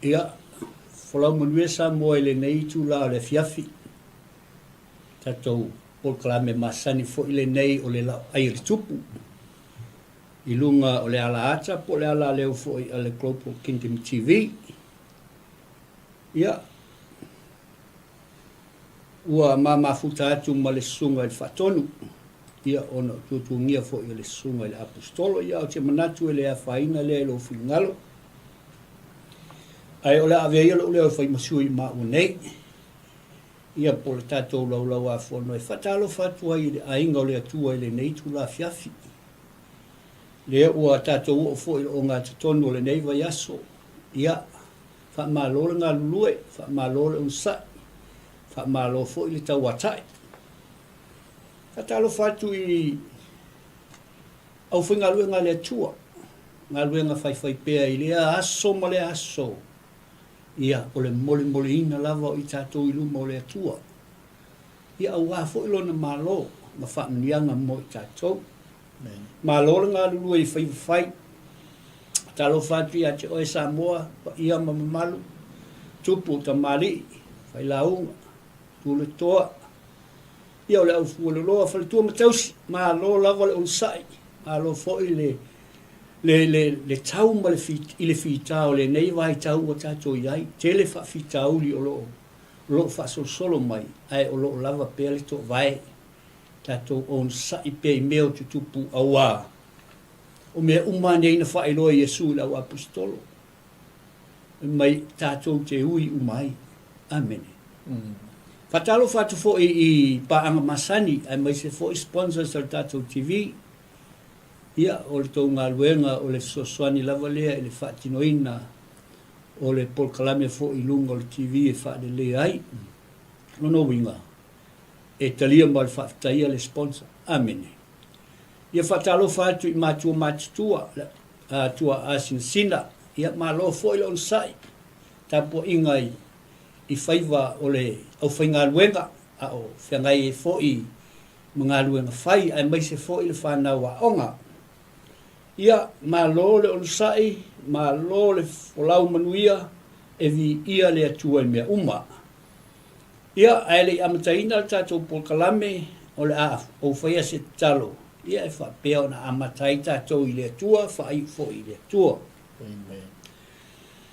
Ia, folau manuia Samoa i lenei itula o le afiafi. Tatou polokalame masani foi lenei o le laoai a le tupu i luga o le alaata po o le alaleo foi a le Global Kingdom TV. Ia, ua ma mafuta atu ma le susuga i le Faatonu, ia, ona o tuatuagia foi o le susuga i le Aposetolo. Ia, ou te manatu e le afaina lea i lou finagalo, ae o le a avea ia lou leo e fai ma sui i maua nei, ia, po o le tatou Laulau-a-Fono e faatalofa atu ai i le aiga o le Atua i lenei itula afiafi. Lea ua tatou oo foi i le ogatotonu o lenei vaiaso, ia, Faamalo le galulue, faamalo le onosai, faamalo foi le tauatai. Faatalofa atu i aufaigaluega a le Atua, galuega faifaipea i lea aso ma lea aso, ia, o le molemoleina lava o i tatou i luma o le Atua, ia aua foi Lona Malo ma faamanuiaga mo i tatou. Malo le galulue i faiva fai. Talofa atu ia te oe Samoa, paia ma mamalu, tupu, tamalii, failauga, tuletoa, ia o le au fualoloa, faletua ma tausi, malo lava le onosai, malo foi le le le le tau ma le i le fita o lenei vaitau ua tatou i ai, tele faafitauli o lo o o lo o faasolosolo mai, ae o lo o lava pea le toovae. Tatou onosai pea i mea o tutupu auā o mea uma nei na faailoa e Iesu i le au aposetolo, fai mai tatou te ui uma ai. Amene. Faatalofa atu foi i paaga masani aemaise foi sponsors a le tatou TV. Ia, o le tou galuega o le fesoasoani lava lea i le faatinoina o le polokalame foi i luga o le TV e faaleleia ai. Lona uiga, e talia ma le faafetaia le sponsor. Amene. Ia faatalofa atu i matua matutua, tuaa sinasina, ia malo foi le onosai, tapuaiga i, i faiva o le aufaigaluega, a o feagai ai foi ma galuega fai, aemaise foi le fanau aoga. Ia, malo le onosai, malo le folau manuia, e viia le Atua i mea uma. Ia, ae le i amataina le tatou polokalame, o le a ou faia se tatalo, ia e faapea ona amata ai tatou i le Atua, faaiu foi i le Atua. Amen.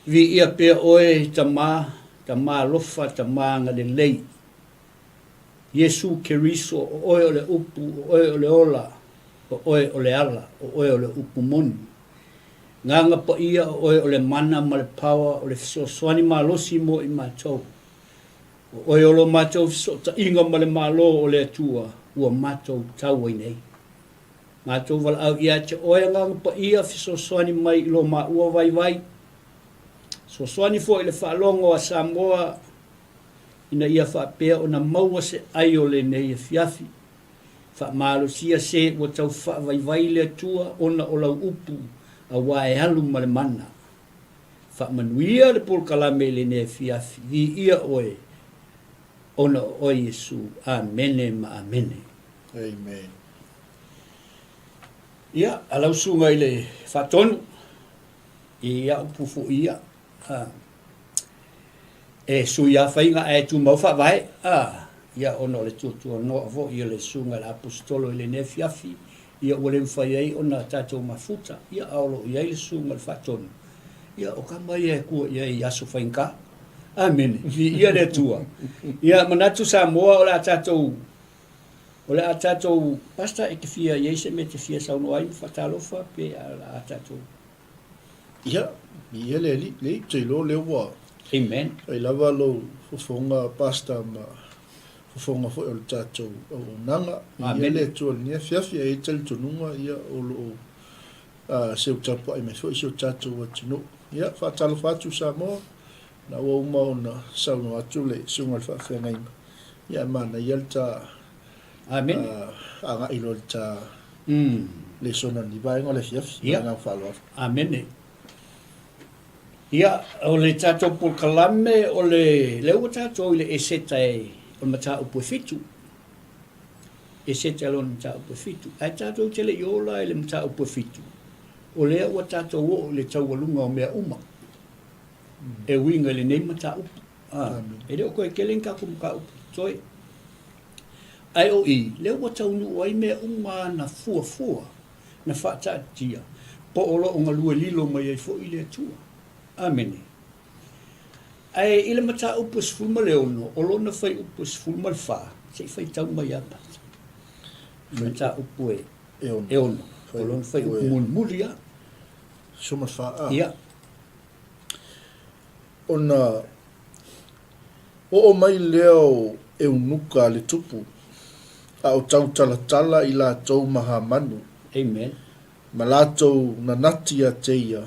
Viia pea oe, Tama, Tama alofa, Tama agalelei. Iesu Keriso, o oe o le upu, o oe o le ola, o oe o le ala, o oe o le upu moni. Gaga paia, o oe o le mana ma le power, o le fesoasoani malosi mo i matou. O oe o lo matou fesootaiga ma le Malo o le Atua ua matou tau ai nei. Matou valaau ia te oe Agaga Paia fesoasoani mai i lo maua vaivai. Fesoasoani foi i le faalogo a Samoa ina ia faapea ona maua se ai o lenei afiafi. Faamalosia se ua tau faavaivai le Atua ona o lau upu auā e alu ma le mana. Faamanuia le polokalame i lenei afiafi. Viia oe ona o oe Iesu. Amene ma amene. Amen. Ia, a lau susuga i le Faatonu, i au upu foi ia, a, e sui lava faiga ae tumau faavae, a, ia ona o le tuatuanoa foi o le susuga i le Aposetolo i lenei afiafi, Ia ua le mafai ai ona tatou mafuta, ia a o lo o i ai le susuga i le Faatonu, ia o kama ia e kua i ai i aso faigata. Amene. Viia le Atua. Ia manatu Samoa o le a tatou o le a tatou Pastor e te fia i ai se mea e te fia saunoa ai ma faatalofa pe a o le a tatou Ia, viia le Alii, leai, ou te iloa o lea ua Amen. fai lava lou fofoga Pastor ma fofoga foi o le tatou auaunaga. Viia le Atua i lenei afiafi, ae i ai talitonuga ia o lo o seu tapuai mai foi si o tatou atunuu. Ia, faatalofa atu Samoa, na ua uma ona saunoa atu le susuga i le faafeagaiga, ia ae manaia le ta agai loa i le ta lesona i lenei vaega o le afiafi. Ma le agaga faaaloalo. Amene. Ia, o le tatou polokalame, o le, lea ua tatou i le Eseta e, o le mataupu e fitu. Eseta lona mataupu e fitu. Ae tatou te le i ola i le mataupu e fitu, o lea ua tatou oo i le taualuga o mea uma. E uiga i lenei mataupu. A, e le o toe tele ni tatou mataupu totoe. Ae o i, lea ua taunuu ai mea uma na fuafua, na faataatitia, po o lo o galue lilo mai ai foi le Atua. Amene. Ae i le mataupu e 16, o lona fuaiupu e 14, se i faitau mai lava Pata. I le mataupu e 6, o lona fuaiupu mulimuli lava. 14 a. Ia. Ona oo mai lea o Eunuka a le tupu, a o tautalatala i latou ma Hamanu. Amen. Ma latou nanati ia te ia,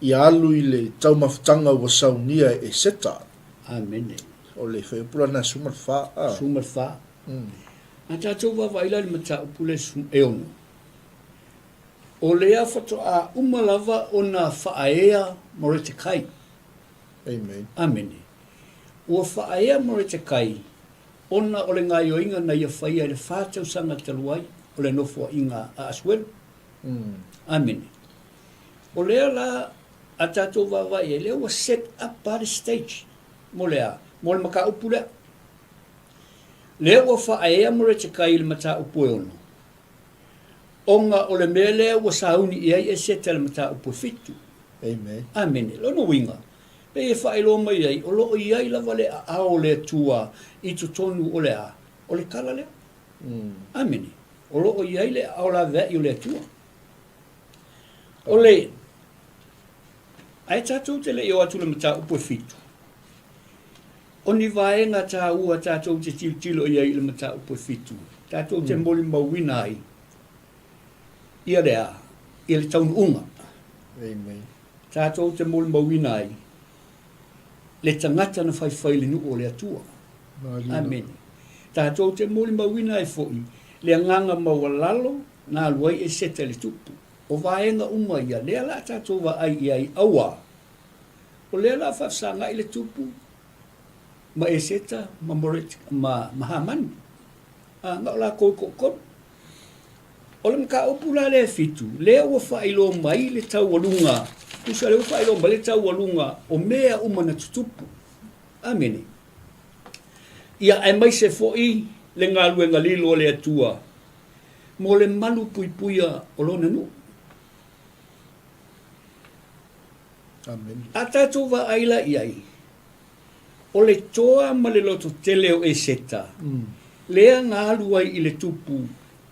ia alu i le taumafataga ua saunia e Seta. Amene. O le fuaiupu la lena 14 a. 14. A tatou vaavaai la i le mataupu lea e 6. O lea faatoa uma lava ona faaea Moretekai. Amen. Amene. Ua faaea Moretekai ona o le gaioiga na ia faia i le fa tausaga talu ai o le nofoaiga a Asuelu. Amene. O lea la a tatou vaavaai i ai, lea ua set up lava le stage mo le a? Mo le mataupu lea. Lea ua faaea Moretekai i le mataupu e 6, ona o le mea lea ua sauni i ai Eseta i le mataupu e 7. Amen. Amene. Lona uiga, pei e faailoa mai ai, o lo o i ai lava le aao o le Atua i totonu o le a? O le tala lea. Amene. O lo o i ai le aao laveai o le Atua. O le... Ae tatou te le i oo atu i le mataupu e 7. O ni vaega taua tatou te tilotilo i ai i le mataupu e 7, tatou te molimauina ai ia le a? Ia le taunuuga. Amen. Tatou te molimauina ai le tagata na faifai i le nuu o le Atua. Amene. Tatou te molimauina ai foi le agaga maualalo na alu ai Eseta i le tupu. O vaega uma ia, lea la a tatou vaai i ai, auā, o lea la a faafesagai le tupu ma Eseta ma Moret, ma, ma Hamani. A, na o lakou e toatolu. O le mataupu la lea e 7, lea ua faailoa mai le taualuga, tusa lea ua faailoa mai le taualuga o mea uma na tutupu. Amene. Ia, aemaise foi le galuega lilo a le Atua mo le malu puipuia o Lona nuu. Amene. A tatou vaai la i ai, o le toa ma le lototele o Eseta, lea na alu ai i le tupu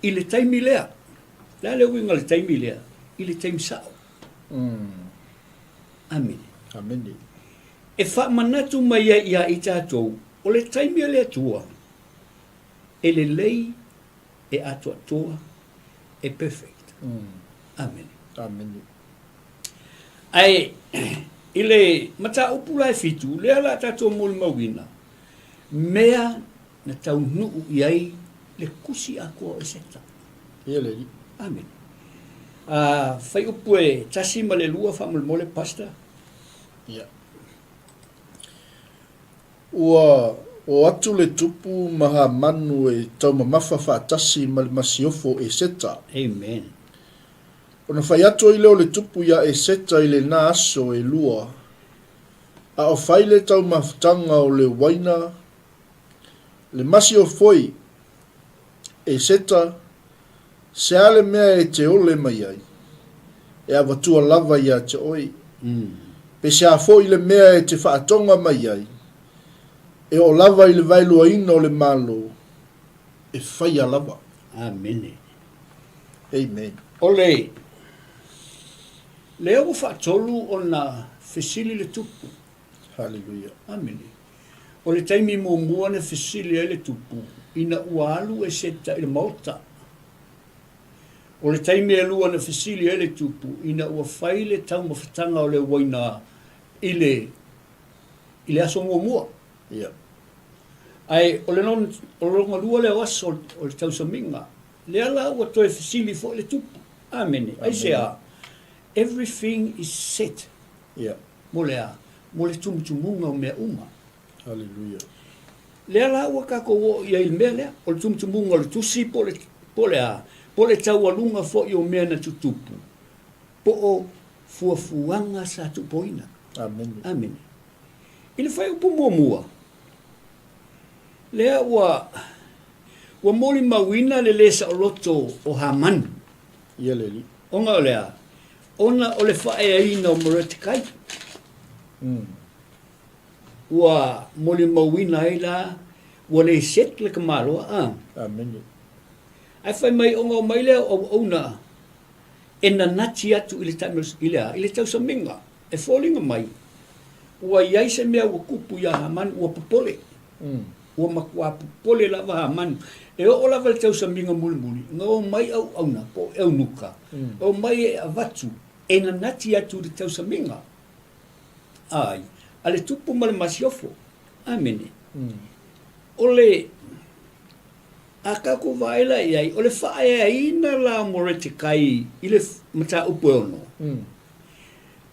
i le taimi lea. O le a le uiga o le taimi lea? I le taimi sao. Amene. Amene. E faamanatu mai ai ia i tatou, o le taimi a le Atua, e lelei, e atoatoa, e perfect. Amene. Amene. Ae i le mataupu la e 7, lea la tatou molimauina, mea na taunuu i ai le tusi atoa o Eseta. Ia le alii. Amene. A faiupu e 1 ma le 2 faamolemole, Pastor. Ia. Ua o atu le tupu ma Hamanu e taumamafa faatasi ma le masiofo o Eseta. Amen. Ona fai atu ai lea o le tupu iā Eseta i lena aso e 2, a o fai le taumafataga o le uaina, le masiofoi, Eseta, se a le mea e te ole mai ai? E avatua lava iā te oe. Pe se a foi le mea e te faatoga mai ai, e oo lava i le vaeluaina o le Malo, e faia lava. Amene. Amen. O le lea ua faatolu ona fesili le tupu. Hallelujah. Amene. O le taimi muamua na fesili ai le tupu, ina ua alu Eseta i le maota. O le taimi e 2 na fesili ai le tupu, ina ua fai le taumafataga o le uaina i le, i le aso muamua. Yeah. Ae o le lona, o lona 2 lea o aso o le tausamiga, lea la ua toe fesili foi le tupu. Amene. Aisea? Everything is set. Yeah. Mo le a? Mo le tumutumuga o mea uma. Hallelujah. Lea la ua tatou oo i ai i le mea lea, o le tumutumuga o le tusi po o le, po o le a? Po o le taualuga foi o mea na tutupu, po o fuafuaga sa tuupoina. Amene. Amene. I le fuaiupu muamua, lea ua ua molimauina le lē saoloto o Hamani. Ia le Alii. Ona o le a? Ona o le faaeaina o Moretekai. Ua molimauina ai la ua le set le tamaloa a. Amene. Ae fai mai ona omai lea o auauna e nanati atu i le taimi i le a? I le tausamiga. E foliga mai ua i ai se mea ua tupu iā Hamani, ua popole. Ua matuā popole lava Hamani. E oo lava i le tausamiga mulimuli, na omai auauna po o eunuka, omai e avatu e nanati atu i le tausamiga. Ai, a le tupu ma le masiofo. Amene. O le, a tatou vaai la i ai, o le faaeaina la o Moretekai i le mataupu e 6,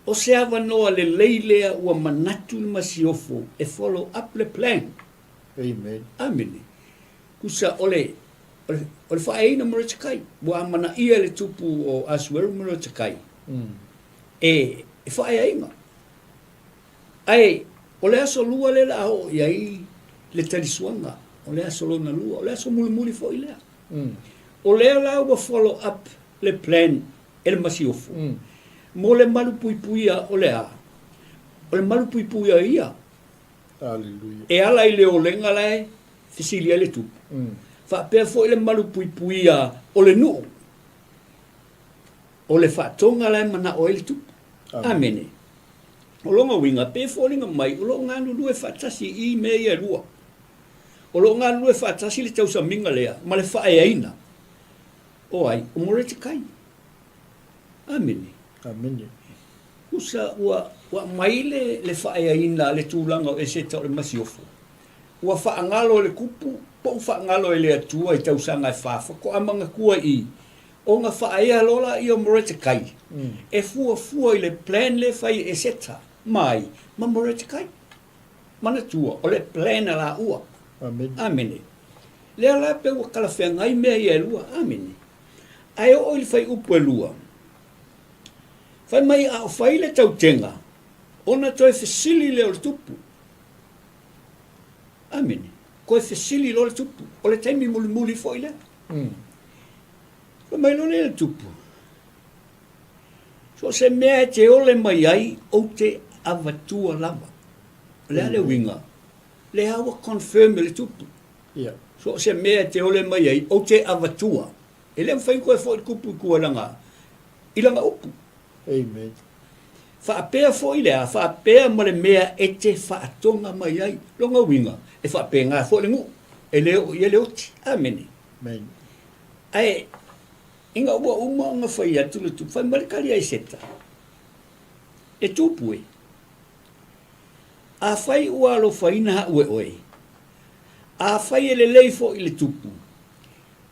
o se avanoa lelei lea ua manatu le masiofo e follow up le plan. Amen. Amene. Tusa o le, o le, o le faaeaina o Moretekai, ua amanaia e le tupu o Asueru Moretekai, e, e faaeaina. Ae o le aso lua lea o le a oo i ai le talisuaga, o le aso lona lua, o le aso mulimuli foi lea. O lea la ua follow up le plan e le masiofo mo le malupuipuia o le a? O le malupuipuia ia. Hallelujah. E ala i le olega la e fesili ai le tupu. Faapea foi le malupuipuia o le nuu. O le faatoga la e manao ai le tupu. Amene. O lona uiga, pe foliga mai o lo o galulue faatasi i mea ia e lua. O lo o galulue faatasi le tausamiga lea ma le faaeaina o ai? O Moretekai. Amene. Amene. Tusa ua, ua aumai le, le faaeaina le tulaga o Eseta o le masiofo. Ua faagalo e le kupu, po ua faagalo e le Atua i tausaga e fa, faatoa manatua i i, ona faaea loa laia o Moretekai, e fuafua i le plan lea e fai e Eseta ma ai? Ma Moretekai. Manatua, o le plan a laua. Amene. Amene. Lea la pe ua talafeagai mea ia e lua. Amene. Ae oo i le fuaiupu e lua, fai mai a o fai le tautega, ona toe fesili lea o le tupu. Amene. Toe fesili loa le tupu. O le taimi mulimuli foi lea. Fai mai loa lea i le tupu, So o se mea e te ole mai ai, ou te avatua lava. O le a le uiga? Lea ua confirm e le tupu. Yeah. So o se mea e te ole mai ai, ou te avatua. E le mafai ona toe foi le tupu i tua i lana, i lana upu. Amen. Faapea foi le a? Faapea ma le mea e te faatoga mai ai. Lona uiga, e faapena foi le nuu, e le oo i ai le oti. Amene. Amen. Ae ina ua uma ona fai atu le tupu, fai mai le tali a Eseta, E tupu e, afai ua alofaina au e oe, afai e lelei foi le tupu,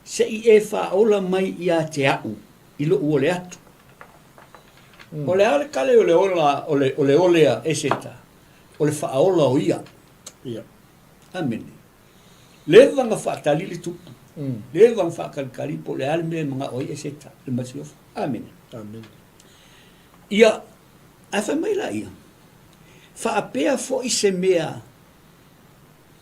se i e faaola mai ia te au i lou ole atu. O le a le kale o le ola, o le, o le ole a Eseta? O le faaola o ia. Ia. Amene. Leva na faatali le tupu. Leva na faatalitali po o le a le mea e manao ai Eseta, le masiofo. Amene. Amene. Ia, ae fai mai laia, faapea foi se mea,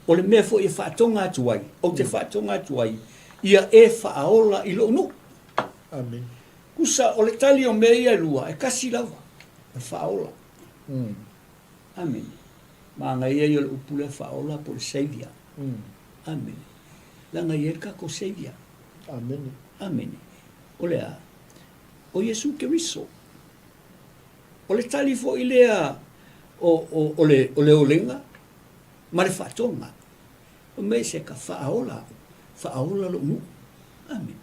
o le mea foi e faatoga atu ai, ou te faatoga atu ai, ia e faaola i lou nuu. Amene. Tusa, o le tali o mea ia e lua, e kasi lava, o le faaola. Amene. Manaia ia o le upu lea faaola po o le Saviour. Amene. Leaga e i ai le tatou Saviour. Amene. Amene. O le a? O Iesu Keriso. O le tali foi lea o, o, o, le, o le olega ma le faatoga. Fai mai se ka faaola au, faaola lou nuu. Amene.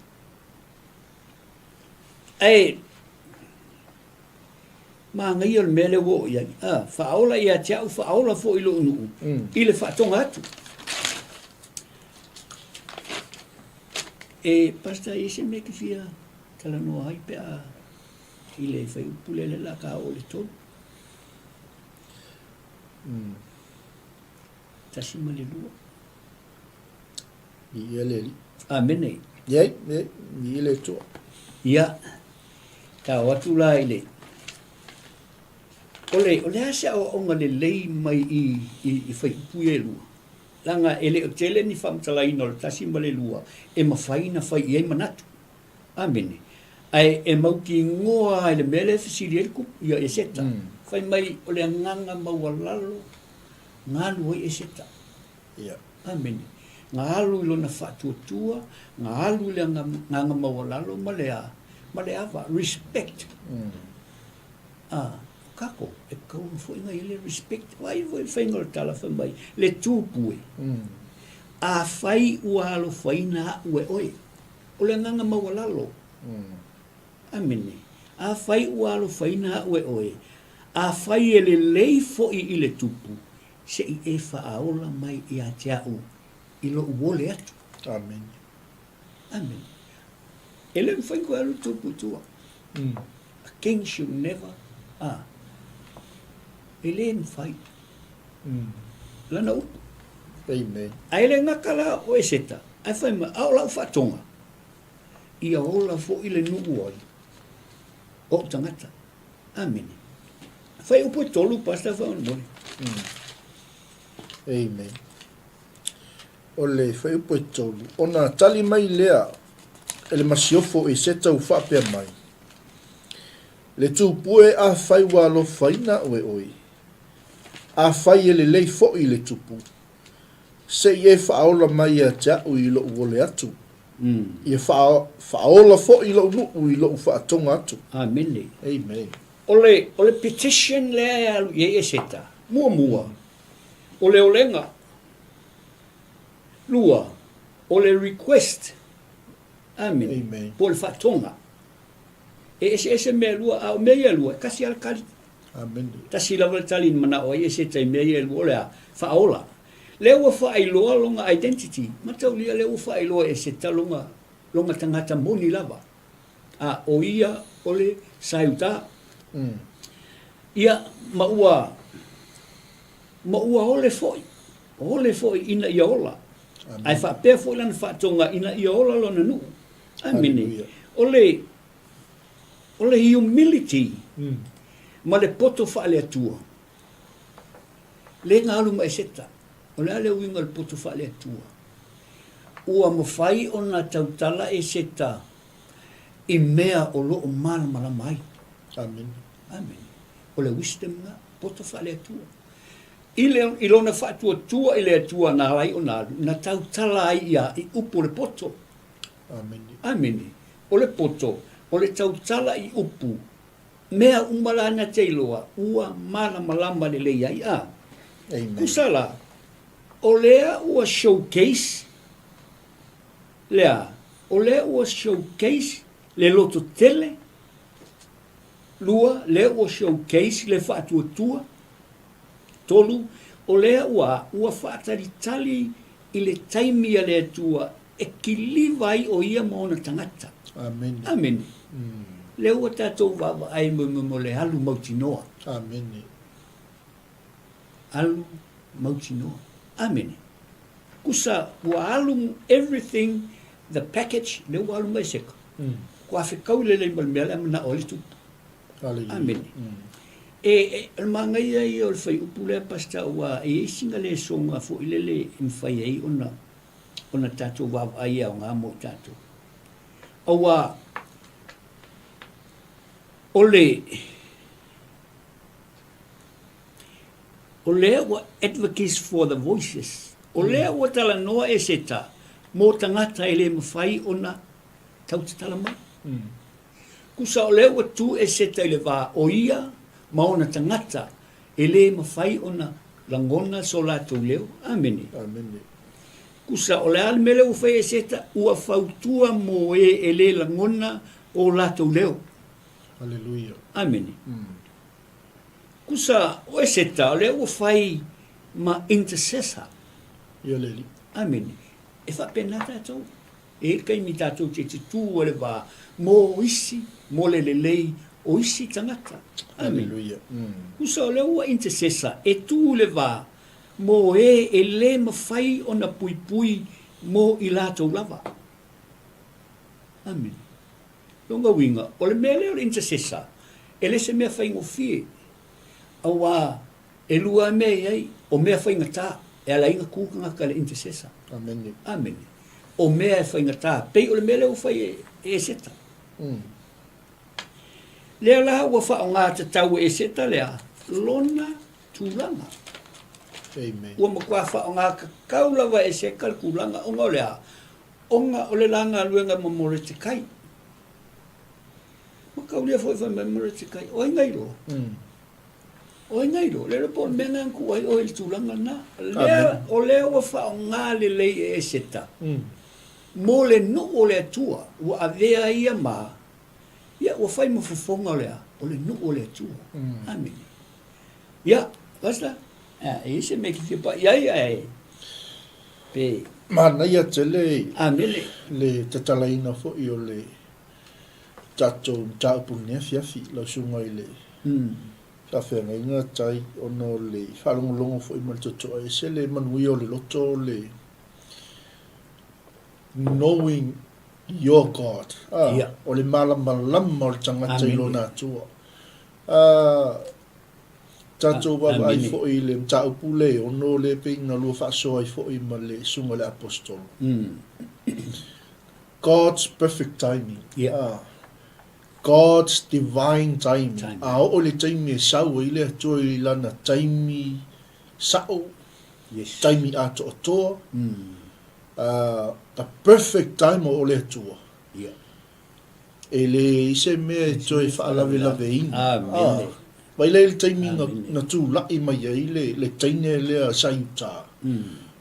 Ae Manaia o le mea lea ua oo i ai. A, faaola ia te au, faaola foi i lou nuu, i le faatoga atu. E, Pastor, e i ai se mea e te fia talanoa ai pe a i le fuaiupu lea o le a ta oo i le 3? 1 ma le 2. Viia le Alii. Amene. Iai, iai, viia le Atua. Ia, ta o atu la i le. O le, o le a se aoaoga lelei mai i, i, i fuaiupu ia e lua? Leaga e le o tele ni faamatalaina o le tasi ma le lua e mafai ona fai i ai manatu. Amene. Ae e mautinoa lava i le mea lea e fesili ai le tupu, ia Eseta. Fai mai o le agaga maualalo na alu ai Eseta. Ia. Amene. Na alu i lona faatuatua, na alu i le agaga maualalo ma le a? Ma le ava, respect. A, o kako, e tatau ona foi ona i ai le respect. Vaai foi i le faiga o le tala fai mai, le tu pue, afai ua alofaina au e oe. O le agaga maualalo. Amene. Afai ua alofaina au e oe, afai e lelei foi i le tupu, se i e faaola mai ia te au i lou ole atu. Amene. Amene. E le mafai ona toe alu le tupu i tua. A king should never, a, e le mafai. Lana upu. Amen. Ae le gata la o Eseta, ae fai mai, a o lau faatoga, ia ola foi le nuu ai o ou tagata. Amene. Fai upu e tolu, Pastor, faamolemole. Amen. O le fuaiupu e tolu, ona tali mai lea e le masiofo i se tau faapea mai, Le tupue afai ua alofaina au e oe, afai e lelei foi le tupu, se i e faaola mai ia te au i lou ole atu, ia faaola foi lou nuu i lou faatoga atu. Amene. Amen. O le, o le petition lea e alu i ai Eseta, muamua, o le olega. Lua, o le request. Amene. Amen. Po o le faatoga. E eseese mea e lua, a o mea ia e lua, e tasi lava le tali. Amene. Tasi lava le tali na manao ai Eseta i mea ia e lua, o le a? Faaola. Lea ua faailoa lona identity. Mataulia lea ua faailoa e Eseta lona, lona tagata moni lava. A o ia o le Saiuta. Ia, ma ua, ma ua ole foi, ole foi ina ia ola. Ae faapea foi lana faatoga ina ia ola lona nuu. Amene. O le, o le humility ma le poto faale-Atua, lea na alu ma Eseta. O le a le uiga o le poto faale-Atua? Ua mafai ona tautala Eseta i mea o lo o malamalama ai. Amene. Amene. O le wisdom lena, poto faale-Atua. I le, i lona faatuatua i le Atua na ala ai ona alu, na tautala ai ia i upu o le poto. Amene. Amene. O le poto, o le tautala i upu, mea uma la na te iloa, ua malamalama lelei ai. A. Amen. Kusa la, o lea ua showcase le a? O lea ua showcase le loto tele, lua, lea ua showcase le faatuatua, tolu, o lea ua ua faatalitali i le taimi a le Atua e kiliva ai o ia ma ona tagata. Amene. Amene. Lea ua tatou vaavaai mo le alu mautinoa. Amene. Alu mautinoa. Amene. Kusa ua alu everything the package lea ua alu mai seka. Kua fekau lelei ma le mea lea manao ai le tupu. Amene. E, e, o le manaia ia o le fuaiupu lea Pastor aua e i ai sina lesoga foi lele e mafai ai ona ona tatou vaavaai e aoga mo i tatou. Aua o le O lea ua advocates for the voices. O lea ua talanoa Eseta mo tagata e le mafai ona tautatala mai. Kusa o lea ua tu Eseta i le va o ia ma ona tagata e le mafai ona lagona so latou leo. Amene. Amene. Kusa o le a le mea lea ua fai e Eseta? Ua fautua mo e e le lagona o latou leo. Haleluia. Amene. Kusa o Eseta o lea ua fai ma intercessor. Ia le Alii. Amene. E faapena tatou. E i ai le taimi tatou te tutū ai le va mo isi, mo le lelei o isi tagata. Amene. Haleluia. Kusa o lea ua intercessor e tū i le va mo e e le mafai ona puipui mo i latou lava. Amene. Lona uiga, o le mea lea o le intercessor, e le se mea faigofie. Auā, e lua lava mea e i ai, o mea faigata e ala ai ona tu tagata i le intercessor. Amene. Amene. O mea e faigata, pei o le mea lea ua fai e Eseta. Lea la ua faaaoga tatau e Eseta lea lona tulaga. Amen. Ua matua faaaoga tatau lava e Eseta le tulaga ona o le a? Ona o le la galuega ma Moretekai. Mataulia foi fai mai Moretekai, o ai na iloa? O ai na iloa? Le iloa po o le mea lena na tuu ai oe i le tulaga lena. Lea, o lea ua faaaoga lelei e Eseta mo le nuu o le Atua, ua avea ia ma, ia ua fai ma fofoga o le a? O le nuu o le Atua. Amene. Ia, Pastor, e i ai se mea e te fia pai ai ae pe... Manaia tele Amene. le tatalaina foi o le tatou mataupu i lenei afiafi, lau susuga i le faafeagaiga Tai, ona o le faalogologo foi ma le totoa, e ese le manuia o le loto o le knowing your God. Ah, Ia. O le malamalama o le tagata i Amene. lona Atua. Ah, tatou vaavaai Amene. foi i le mataupu lea e ono lea pei na lua faasoa ai foi ma le susuga i le Aposetolo. God's perfect timing. Ia. Ah, God's divine timing. Timing. A oo i le taimi e sau ai le Atua i lana taimi sa'o, Yes. taimi atoatoa, ah, the perfect time o le Atua. Ia. E leai se mea e toe faalavelaveina. Amene. Mai lea i le taimi na, Amene. na tula'i mai ai le, le teine lea sa i uta,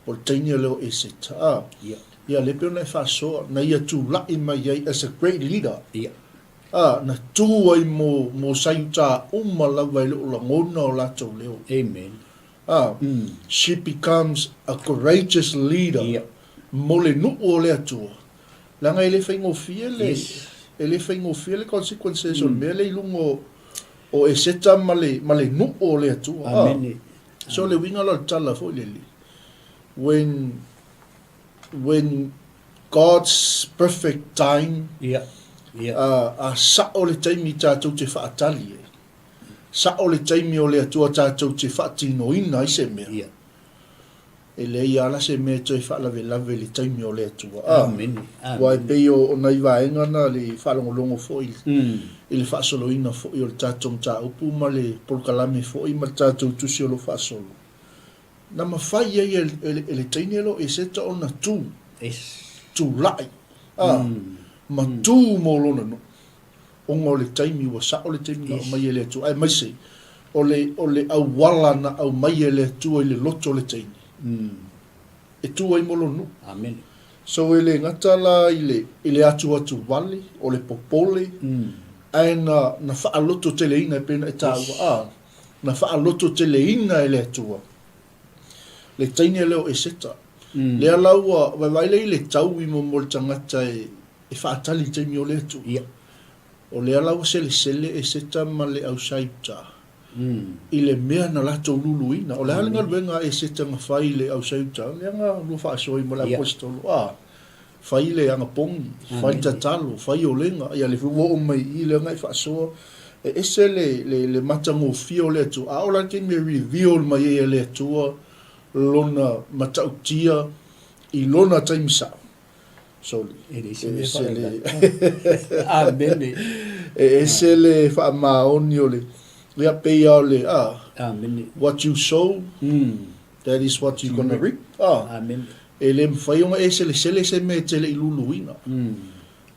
po o le teine lea o Eseta, a, Ia. ia lea pei ona e faasoa, na ia tula'i mai ai as a great leader, Ia. a, na tu ai mo, mo sa i uta uma lava e le o lagona o latou leo. Amen. A, she becomes a courageous leader Ia. mo le nuu o le Atua. Leaga e le faigofie le, Yes. e le faigofie le consequences o le mea lea i luga o, o Eseta ma le, ma le nuu o le Atua. Ah. Amene. So le uiga la o le tala foi lele, when, when God's perfect time, Ia. Ia. a, a sa'o le taimi tatou te faatali ai, sa'o le taimi o le Atua tatou te faatinoina ai se mea, Ia. E leai lava la se mea e toe faalavelave i le taimi o le Atua. A, Amene. aua e Amene. pei o, o nai vaega na le faalogologo foi Mm. i le faasoloina foi o le tatou mataupu ma le polokalame foi ma le tatou tusi o lo o faasolo. Na mafai ai e, e, e le teine lo Eseta ona tu, Yes. tula'i, a, Mm. ma tu mo lona nuu. Ona o le taimi, ua sa'o le taimi na aumai e le Atua, aemaise o le, o le auala na aumai e le Atua i le loto o le teine, e tu ai mo lona nuu. Amene. So e le gata la i le, i le atuatu wale, o le popole, ae na, na faalototeleina e pei ona e taua, a, na faalototeleina e le Atua le teine lea o Eseta. Lea la ua vaevae lea i le taui mo, mo le tagata e, E faatali i le taimi o le Atua. Ia. O lea la ua selesele Eseta ma le au Saiuta i le mea na latou luluina. O le a le galuega a Eseta na fai i le au Saiuta? Lea na lua faasoa ai ma le Aposetolo, a, fai le agapogi, fai le tatalo, fai olega. Ia, lea foi ua oo mai i i lea na e faasoa. E ese le, le, le matagofie o le Atua. A oo la i le taimi e reveal mai ai e le Atua Lona matautia i Lona taimi sao, Sorry. E leai se mea faalavelave. Amene. E ese le faamaoni o le, ia pei lava o le, ah, Amene. what you sow, that is what you gonna reap. Ah, Amene. e le mafai ona e selesele se mea e te le i luluina.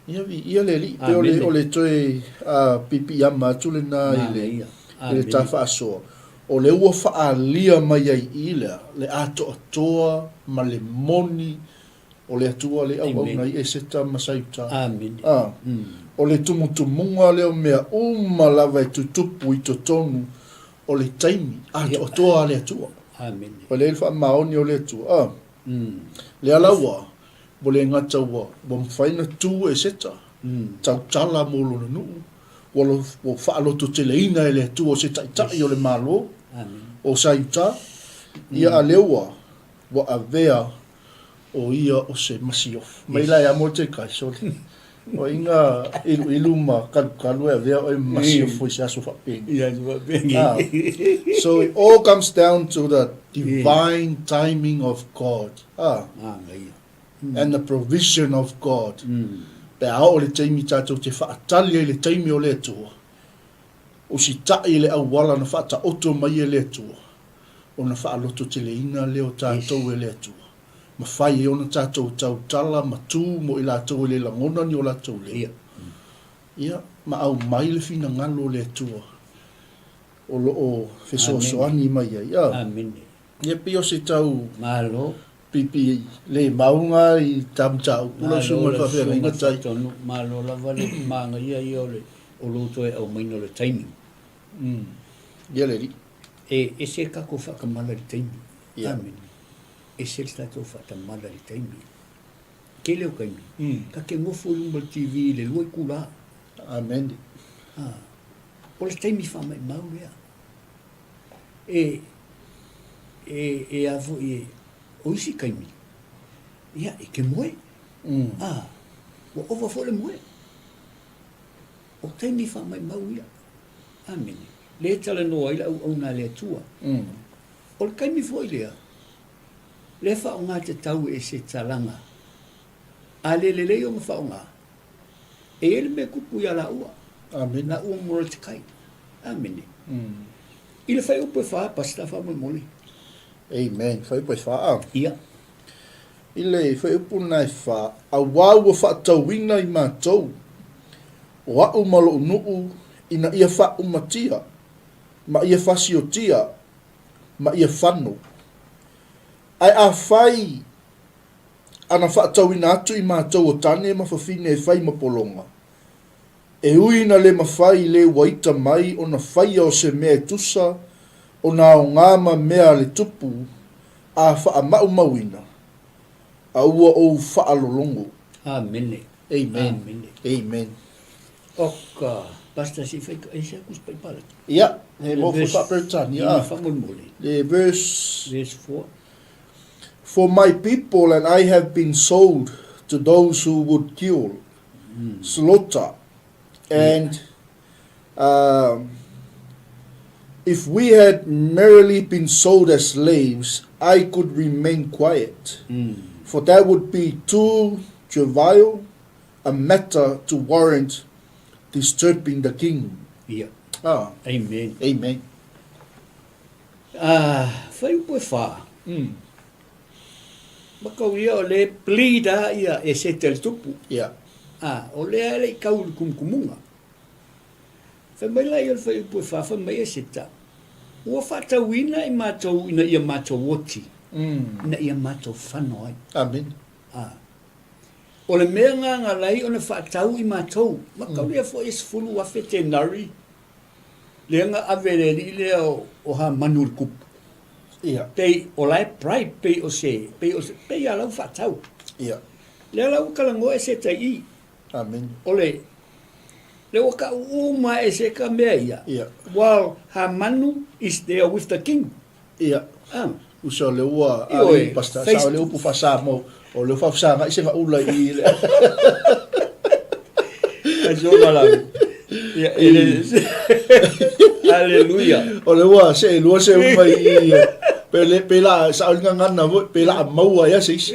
Ia, viia le Alii. Pei o le, Amene. o le toe piipiiama atu lena i le, Manaia. i le ta Amene. faasoa. O lea ua faaalia mai ai i lea le atoatoa ma le moni O le Atua le auauna i Eseta ma Saiuta. A, o le tumutumuga lea o mea uma lava e tutupu i totonu o le taimi atoatoa a le Atua. Ua leai le faamaoni o le Atua. A, lea la ua, ua le gata ua, ua mafai ona tu Eseta, tautala mo lona nuu, ua, ua faalototeleina e le Atua o se taitai o le Malo o Saiuta, ia a lea ua, ua avea o ia o se masiofo. Mai la e amo te kai, sorry. O inga iluilu ma kalukalu e avea oe ma masiofo i se aso faapeni. I aso faapeni. Ah. So it all comes down to the divine timing of God. Ah. Manaia. And the provision of God. Pe a oo le taimi tatou te faatali ai le taimi o le Atua, usitai i le auala na faataoto mai e le Atua, ona faalototeleina lea o tatou e le Atua. Mafai ai ona tatou tautala ma tu mo i latou e le lagona ni o latou leo. Ia, ma aumai le finagalo o le Atua o lo o fesoasoani mai ai. A. Amene. Ia pei o se tau Malo. pipi le mauga i ta mataupu lau Malo susuga i le lau faafeagaiga susuga tai. Faatonu. Malo lava le manaia ia o le o lou toe aumaiga o le taimi. Mm. Ia le alii. E ese le tatou faatamala i le taimi. Ia. Amene. Ese le tatou faatamala i le taimi. Tele o taimi, ta te nofo i luma o le TV i le lua itula. Amene. A, o le taimi faamaimau lea. E, e, e a foi e, o isi taimi, ia, e te moe. A, ua ova foi le moe. O taimi faamaimau ia. Amene. Lea e talanoa ai le auauna a le Atua. O le taimi foi lea, lea e faaaoga tatau e se talaga. A le lelei ona faaaoga, e i ai le mea e tupu ia laua. Amene. Laua ma Morotekai. Amene. I le fuaiupu e fa, Pastor, faamolemole. Amen. Fuaiupu e fa. Ia. I le fuaiupu lena e fa, auā ua faatauina i matou, o a'u ma lo'u nuu, ina ia faaumatia, ma ia fasiotia, ma ia fano. Ae afai ana faatauina atu i matou o tane ma fafine e fai ma pologa, e ui ina le mafai le ua ita mai ona faia o se mea e tusa ona aoga ma mea a le tupu a faamaumauina, a ua ou faalologo. Amene. Amen. Amene. Amen. Oka, Pastor, se i fai, e se aku se paipala. Ia, he mo foi faa-Peretania. Ina faamolemole. Le verse. Verse 4. For my people and I have been sold to those who would kill, slaughter, and um, if we had merely been sold as slaves, I could remain quiet, for that would be too trivial a matter to warrant disturbing the king. Ia. Ah. Amen. Amen. Ah, fuaiupu e fa. Makau ia o le plead a ia e sete le tupu. Ia. Ah, o lea e le i kau i le kumukumuga. Fai mai la ia o le fuaiupu e fa, fai mai e seta, ua faatauina i matou ina ia matou oti, ina ia matou fano ai. Amen. Ah. O le mea nga nga lai ona faatau i matou, makaulia foi e 10,000 tenari lea nga ave le alii lea o, o Hamanu le kupu. Ia. Pei o la e bribe, pei o se, pei o se, pei a lau faatau. Ia. Lea la ua talanoa e se tai i. Amen. O le, le ua kau uma e se ka mea ia. Ia. While Hamanu is there with the king. Ia. Ah. Uso o lea ua Ioe, ali pastor sa o le upu faa-Samoa o lea ua faafesagai se gaula i i le Asoga la. Ia, ele Hallelujah. O lea ua seelua se uma i i pe le pe la sao le gagana foi pe la maua ai se isi.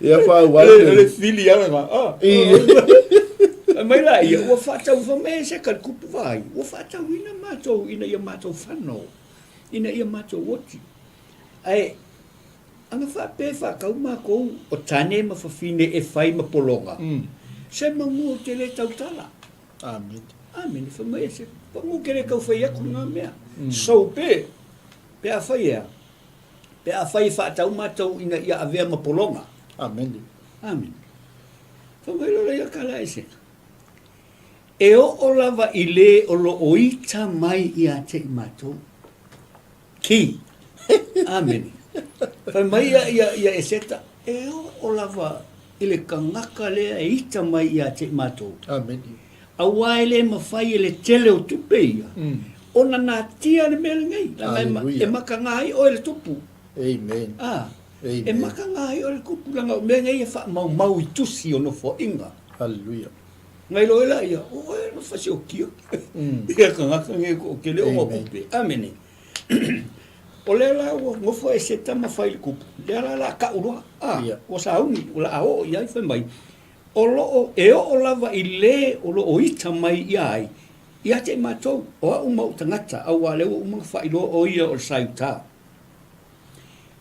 Ia faaauau O le fili ala nga. Ah. Fai mai la ia, ua faatau fai mai e se ka le kupu vaai, ua faatauina matou ina ia matou fano, ina ia matou oti. Ae, ana faapea e faatau makou o tane ma fafine e fai ma pologa, se manu ou te le tautala. Amene. Amene, fai mai e se, manu ou te le tau fai atu lena mea. So pe, pe a fai e a? Pe a fai e faatau matou ina ia avea ma pologa. Amene. Amene. Fai mai loa ia kala ese. E oo lava i le o lo o ita mai ia te i matou. Ki. Amene. Fai mai ia, ia, ia Eseta, e oo lava i le kangaka lea e ita mai ia te i matou. Amene. Auā e le mafai e le tele o tupe ia, ona natia le mea lenei. Leaga e, e makaga ai oe le tupu. Amen. Ah. E makaga ai oe le kupu leaga o mea nei e faamaumau i tusi o nofoaiga. Hallelujah. Ngai loa laia, o oe na fasiokia ia tagata nei e toatele ona kupe. Amene. O lea la ua nofo Eseta ma fai i le kupu, lea la o le a tau loa, a, ua sauni, o le a oo i ai, fai mai, o lo o, e oo lava i le o lo o ita mai ia ai, ia te i matou, o au ma ou tagata, auā lea ua uma ona faailoa o ia o le Saiuta.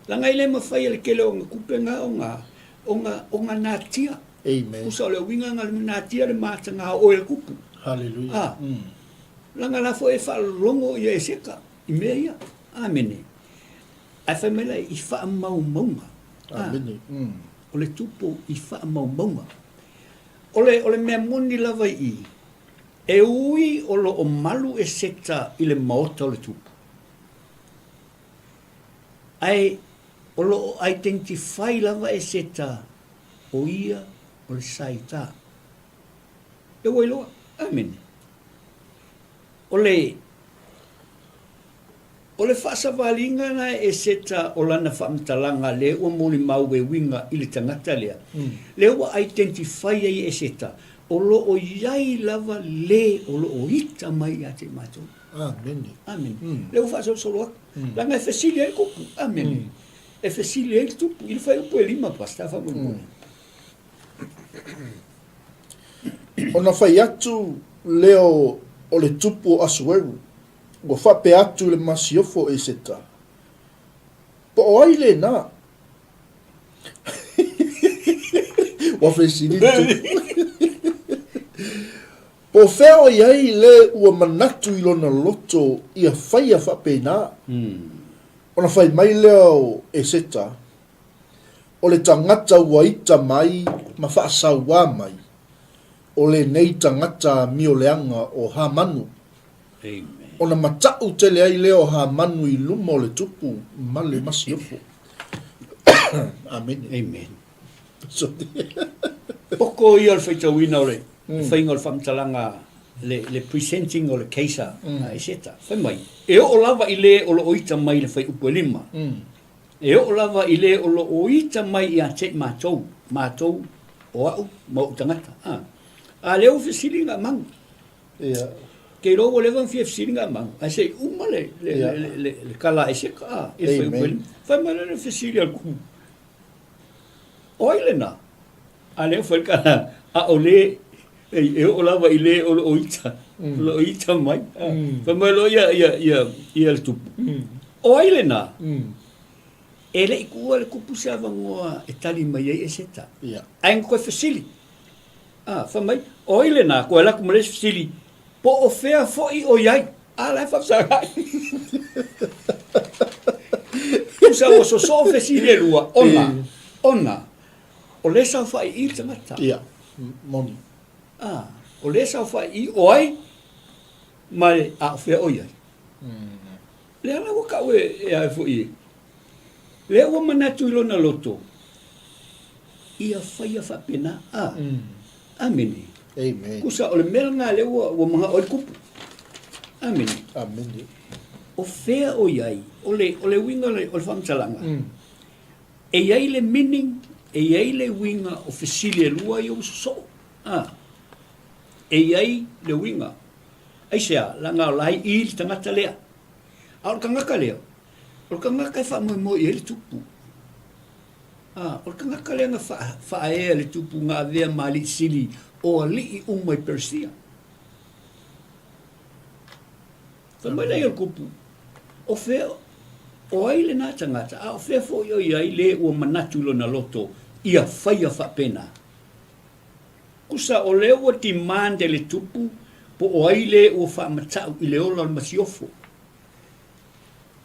Leaga e le mafai e le tele o ona tupe na ona, ona, ona natia. Amen. Tusa o le uiga na natia le mataga o oe e le tupu. Hallelujah. A, leaga la foi e faalologo ia Eseta i mea ia. Amene. Ae fai mai la i faamaumauga. Amene. O le tupu i faamaumauga. O le, o le mea moni lava i i, e ui o lo o malu Eseta i le maota o le tupu. Ae o lo o identify lava Eseta o ia o le Saita. E ua iloa. Amene. O le, o le faasavaliga na e Eseta o lana faamatalaga lea ua molimau e uiga i le tagata lea, lea ua identify ai e Eseta, o lo o i ai lava le o lo o ita mai ia te i matou. Amene. Amene. Lea ua faasolosolo atu. Leaga e fesili ai le tupu. Amene. E fesili ai le tupu. I le fuaiupu e lima, Pastor, faamolemole. Ona fai atu lea o le tupu o Asueru, ua faapea atu i le masiofo o Eseta, Po o ai lena? Ua fesili le tupu. Po o fea o i ai le ua manatu i lona loto ia faia faapena? Ona fai mai lea o Eseta, O le tagata ua ita mai ma faasauā mai, o lenei tagata mioleaga o Hamanu. Ona mataʻu tele ai lea o Hamanu i luma o le tupu ma le masiofo. Amene. Amen. Poko ia o le faitauina o le faiga o le faamatalaga le, le presenting o le case a Eseta. Fai mai, e oo lava i le o lo o ita mai i le fuaiupu e lima. E oo lava i le o lo o ita mai ia te i matou, matou o au ma ou tagata. A, a lea ua fesili Gaamagu. Ia. Ke iloa ua leva ona fia fesili Gaamagu, ae se i uma le, le, le, le, le, le tala a Eseta, a, i le fuaiupu e lima. Fai mai lea le fesili a le kumu. O ai lena? A lea ua fai le tala, a o le, e oo lava i le o lo o ita, o lo o ita mai. Fai mai loa ia, ia, ia, ia le tupu. O ai lena? E le i tuua le tupu se avanoa e tali mai ai Eseta. Ae na toe fesili. A, fai mai, o ai lena? Toe alu atu ma le isi fesili, po o fea foi o i ai? A la e faafesagai. Tusa ua sosoo fesili e lua, ona, ona, o lea e saofai i i le tagata. Ia, moni. A, o lea e saofai i i, o ai, ma e, a o fea o i ai? Lea la ua tau e, e a foi e, lea ua manatu i lona loto, ia faia faapena. A, Amene. Amen. Tusa o le mea lena lea ua, ua manao ai le kupu. Amene. Amene. O fea o i ai, o le, o le uiga o le, o le faamatalaga, e i ai le meaning, e i ai le uiga o fesili e lua ia ua sosoo. A, e i ai le uiga. Aisea, leaga o la e i i le tagata lea. A o le tagata lea, o le tagata e faamoemoe i ai le tupu. A, o le tagata lea na faaea le tupu na avea ma alii sili o alii uma i Peresia. Fai mai lea o le kupu, o fea, o ai lena tagata, a o fea foi o i ai le ua manatu i lona loto ia faia faapena? Tusa o lea ua demand e le tupu po o ai le ua faamatau i le ola o le masiofo.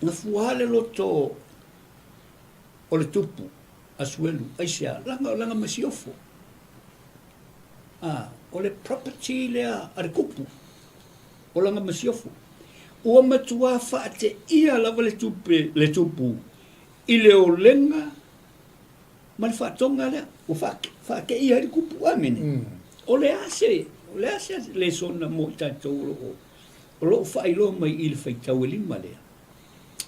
Na fua le loto o le tupu, Asuelu, aisea? Leaga o lana masiofo. A, o le property lea a le tupu, o lana masiofo. Ua matuā faateia lava le tupe, le tupu i le olega ma le faatoga lea, ua faateia ai le tupu. Amene. O le a se, o le a se lesona mo i tatou o lo o, o lo o faailoa mai i le faitau e lima lea?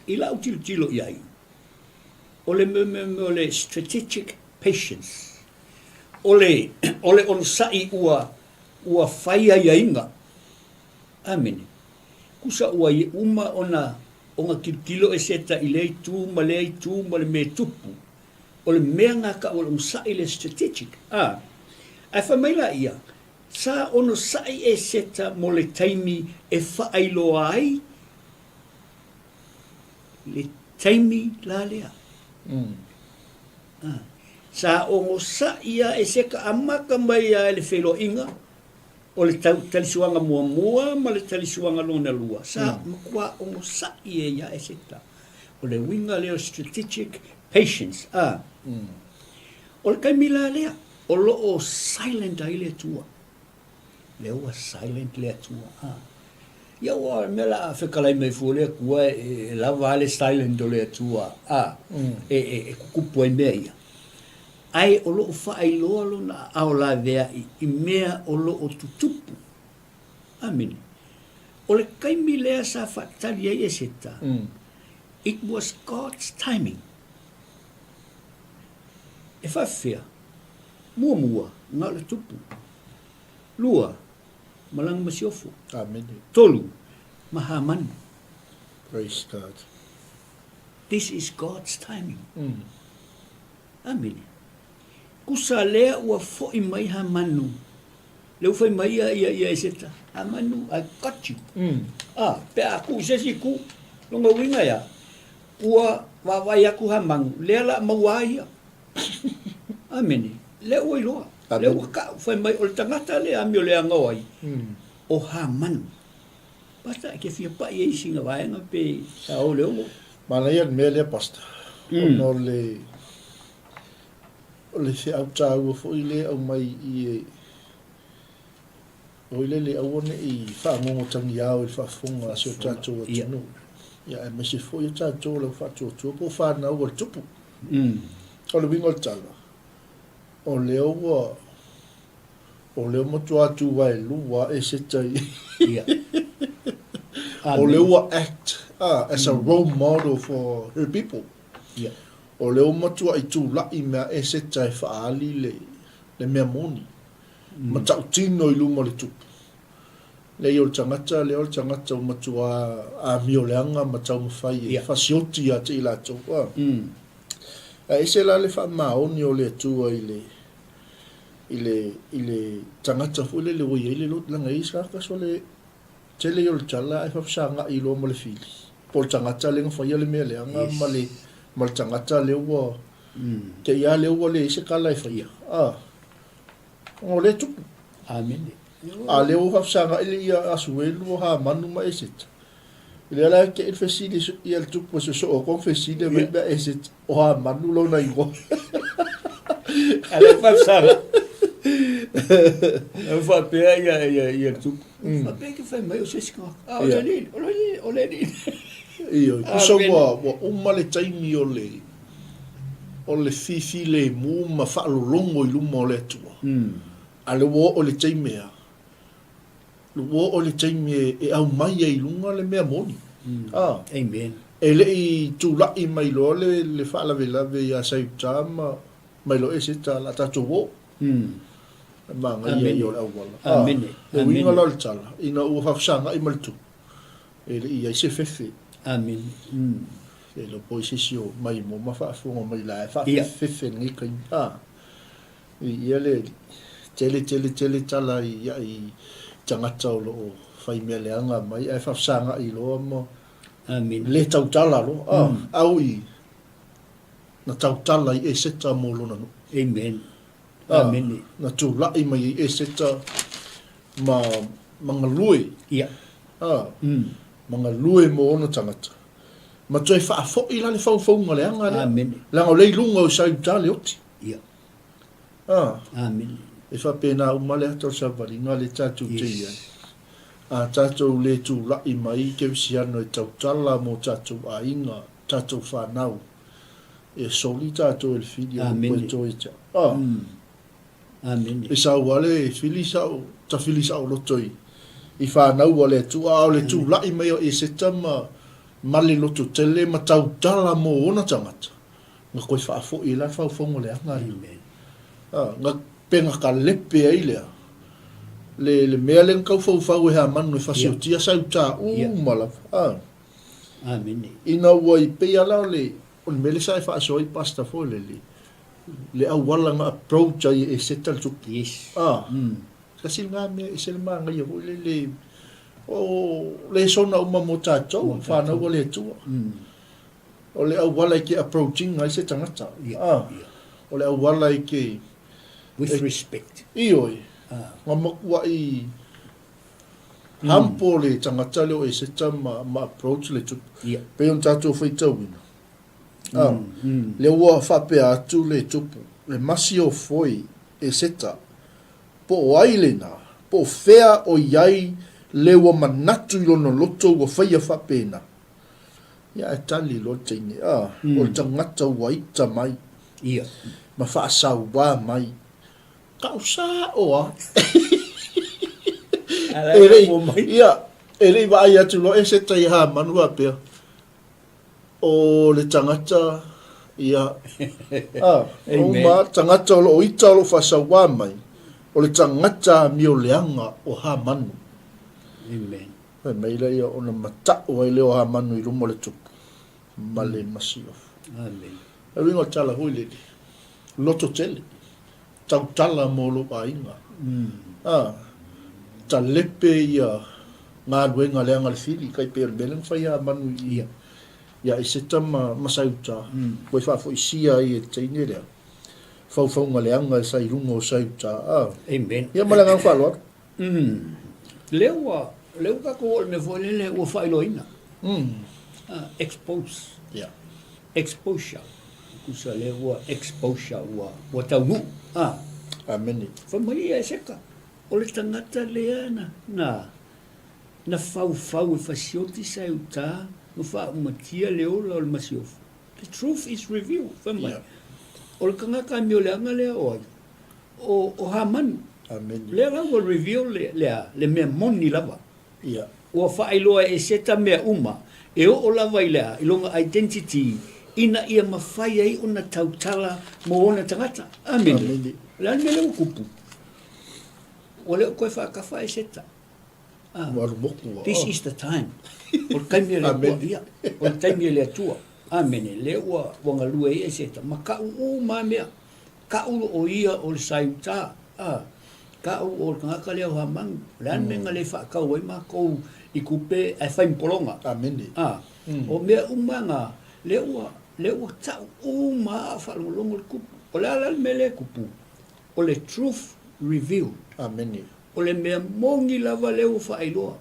I lau tilotilo i ai. O le mea mea mea o le strategic patience. O le, o le onosai ua, ua fai aiaiga. Amene. Kusa ua uma ona, ona tilotilo Eseta i lea itu ma lea itu ma le mea e tupu. O le mea na tau o le onosai le strategic. A. Ae fai mai la ia, sa onosai Eseta mo le taimi e faailoa ai le taimi la lea. A. Sa onosai a Eseta amata mai a i le feiloaiga o le tau, talisuaga muamua ma le talisuaga lona lua. Sa matua onosai e ia Eseta. O le uiga lea o strategic patience. A. O le taimi la lea, o lo o silent ai le Atua. Lea ua silent le Atua. A. Ia ua o le mea la a fetalai mai fua le Atua e, e lava a le silent o le Atua. A. E, e, e tutupu ai mea ia. Ae o lo o faailoa lona aao laveai i mea o lo o tutupu. Amene. O le taimi lea sa faatali ai Eseta, it was God's timing. E faafefea? Muamua, na o le tupu. Lua, malaga masiofo. Amene. Tolu, ma Hamanu. Praise God. This is God's timing. Amene. Kusa lea ua foi mai Hamanu. Lea ua fai mai ia ia ia Eseta, Hamanu, I got you. Ah, pe a ku i se isi ku, lona uiga ia, ua vaavaai atu Hamanu, lea la maua ai ia. Amene. Lea ua iloa. Lea ua kau, fai mai o le tagata lea amio leaga o ai, o Hamanu. Pastor, e te fia pai ai i sina vaega pe sa o le ono? Manaia le mea lea Pastor, ona o le o le feau taua foi lea e aumai i e oi lele aua ne i faagogotagiao i le faafofoga a si o tatou atunuu. Ia aemaise foi o tatou o le au faatuatua po o fanau a le tupu. O le uiga o le tala, o lea ua O lea ua matua tuvaelua Eseta i Ia. O lea ua act as a role model for her people. Ia. O lea ua matuai tulai mea Eseta e faaali le, le mea moni. Matautino i luma o le tupu. Leai o le tagata lea o le tagata ua matua amioleaga ma taumafai e fasioti ia te i latou. Ae ese la le faamaoni o le Atua i le i le, i le tagata foi lele ua i ai le loto, leaga e i ai se tagata sole tele ia o le tala ae faafesagai loa ma le fili, po o le tagata lea na faia le mea leaga Yes. ma le, ma le tagata lea ua, te i lava lea ua leai se tala e faia, a, ona o lea e tupu. Amene. A o lea ua faafesagai le ia Asuelu o Hamanu ma Eseta. Lea la e tei le fesili ia le tupu e sosoo atu fesili e mai mea ese o Hamanu lona igoa. A lea faafesaga. E faapea ia ia ia le tupu. Faapea ke fai mai o se isi tagata. A o le alii, o le alii, o le alii. Ioe, tusa ua ua uma le taimi o le o le fifilemu ma faalologo i luma o le Atua. A o lea ua oo i le taimi ea, Ua oo i le taimi e aumai ai i luga le mea moni. A. Amen. E le i tulai mai loa le, le faalavelave ia Saiuta ma mai loa Eseta, la tatou oo. E manaia ia o le auala. A. Amene. Le uiga la o le tala, ina ua faafesagai ma le tupu, e le i i ai se fefe. Amene. E le iloa po o i se isi o maimoa ma faafofoga mai la e faafefefefe i lenei taimi. A. Ia le tele tele tele tala i ai tagata o lo o fai mea leaga mai ae faafesagai loa ma le tautala loa. Ah, au i na tautala i Eseta mo lona nuu. Amen. Ah, Amene. Na tulai mai i Eseta ma ma galue. Ia. Ah, ma galue mo ona tagata. Ma toe faafoi la le faufauga leaga lea. Amene. Leaga o lea i luga o Saiuta le oti. Ia. A. Amene. E faapena uma le ata o le savaliga lea tatou te i ai. A tatou le tulai mai i kerisiano e tautala mo tatou aiga, tatou fanau, e soli tatou e le fili o le upu e toe te. A. Amene. E sau lava le fili sao, tafili saoloto i, i fanau a le Atua, a o le tulai mai o Eseta ma, ma le lototele ma tautala mo ona tagata. Na toe faafoi ai la le faufauga leaga lea. A, na, pe na kalepe ai lea, le, le mea lea na tau faufau e Hamanu e fasiotia sa uta uma lava. A. Amene. Ina ua i pei lava la o le, o le mea lea sa e faasoa ai Pastor foi lele, le auala na approach ai e Eseta le tupu. Yes. A. Tasi lena mea ese le manaia foi lele, o lesona uma mo tatou, fanau a le Atua. O le auala e ke approach ina ai se tagata. A, o le auala e ke... With respect. Ioe. Na matuai humble le tagata lea o Eseta ma, ma approach le tupu. Ia. Pei ona tatou faitauina. A, lea ua faapea atu le tupu, le masiofoi Eseta, po o ai lena, po o fea o i ai le ua manatu i lona loto ua faia faapena. Ia ae tali loa le teine, a, o le tagata ua ita mai, Ia. ma faasauā mai, kau sa'o a. Ala E le i, ua mai. ia, e le i vaai atu loa Eseta i Hamanu faapea, o le tagata, ia, a, Amen. uma, tagata o lo o ita o lo o faasauā mai, o le tagata amioleaga o Hamanu. Amen. Fai mai lea ia ona mata'u ai lea o Hamanu i luma o le tupu ma le masiofo. Amen. O le uiga o le tala foi lele, loto tele, tautala mo lou aiga. A, talepe ia galuega leaga le fili, kai pei o le mea lea na fai e Hamanu i ia Eseta ma, ma Saiuta, ua i faafoisia ai e le teine lea, faufauga leaga sa i luga o Saiuta. A, Amen. ia ma le agaga faaaloalo. Umm. Lea ua, lea ua tatou oo i le mea foi lele ua faailoaina. Umm. Expose. Yeah. Exposure. Tusa lea ua exposure, ua, ua taunuu. Ah. Amene. Fai mai ia Eseka, o le tagata lea na, na, na faufau e fasioti sa i uta ma faaumatia le ola o le masiofo. The truth is revealed. Fai mai. Yeah. O le tagata amioleaga lea o ai? O, o Hamani. Amene. Lea la ua reveal le, le a? Le mea moni lava. Ia. Ua faailoa e Eseta mea uma, e oo lava i le a? I lona identity, ina ia mafai ai ona tautala mo ona tagata. Amene. Amene. O le a le mea lea ua kupu? Ua le o toe faatafa Eseta. Ah. Ua alu moku ua. This is the time. O le taimi a le Atua. Ia. O le taimi a le Atua. Amene. Lea ua, ua galue ai Eseta. Ma kau uma mea. Kau o ia o le Saiuta, a, kau o le tagata lea o Hamanu. O le a le mea na le faatau ai matou i tupe ae fai ma pologa? Amene. A, o mea uma na, lea ua, lea ua tau uma a o faalogologo le tupu. O le a la le mea lea e tupu? O le truth revealed. Amene. O le mea moni lava lea ua faailoa.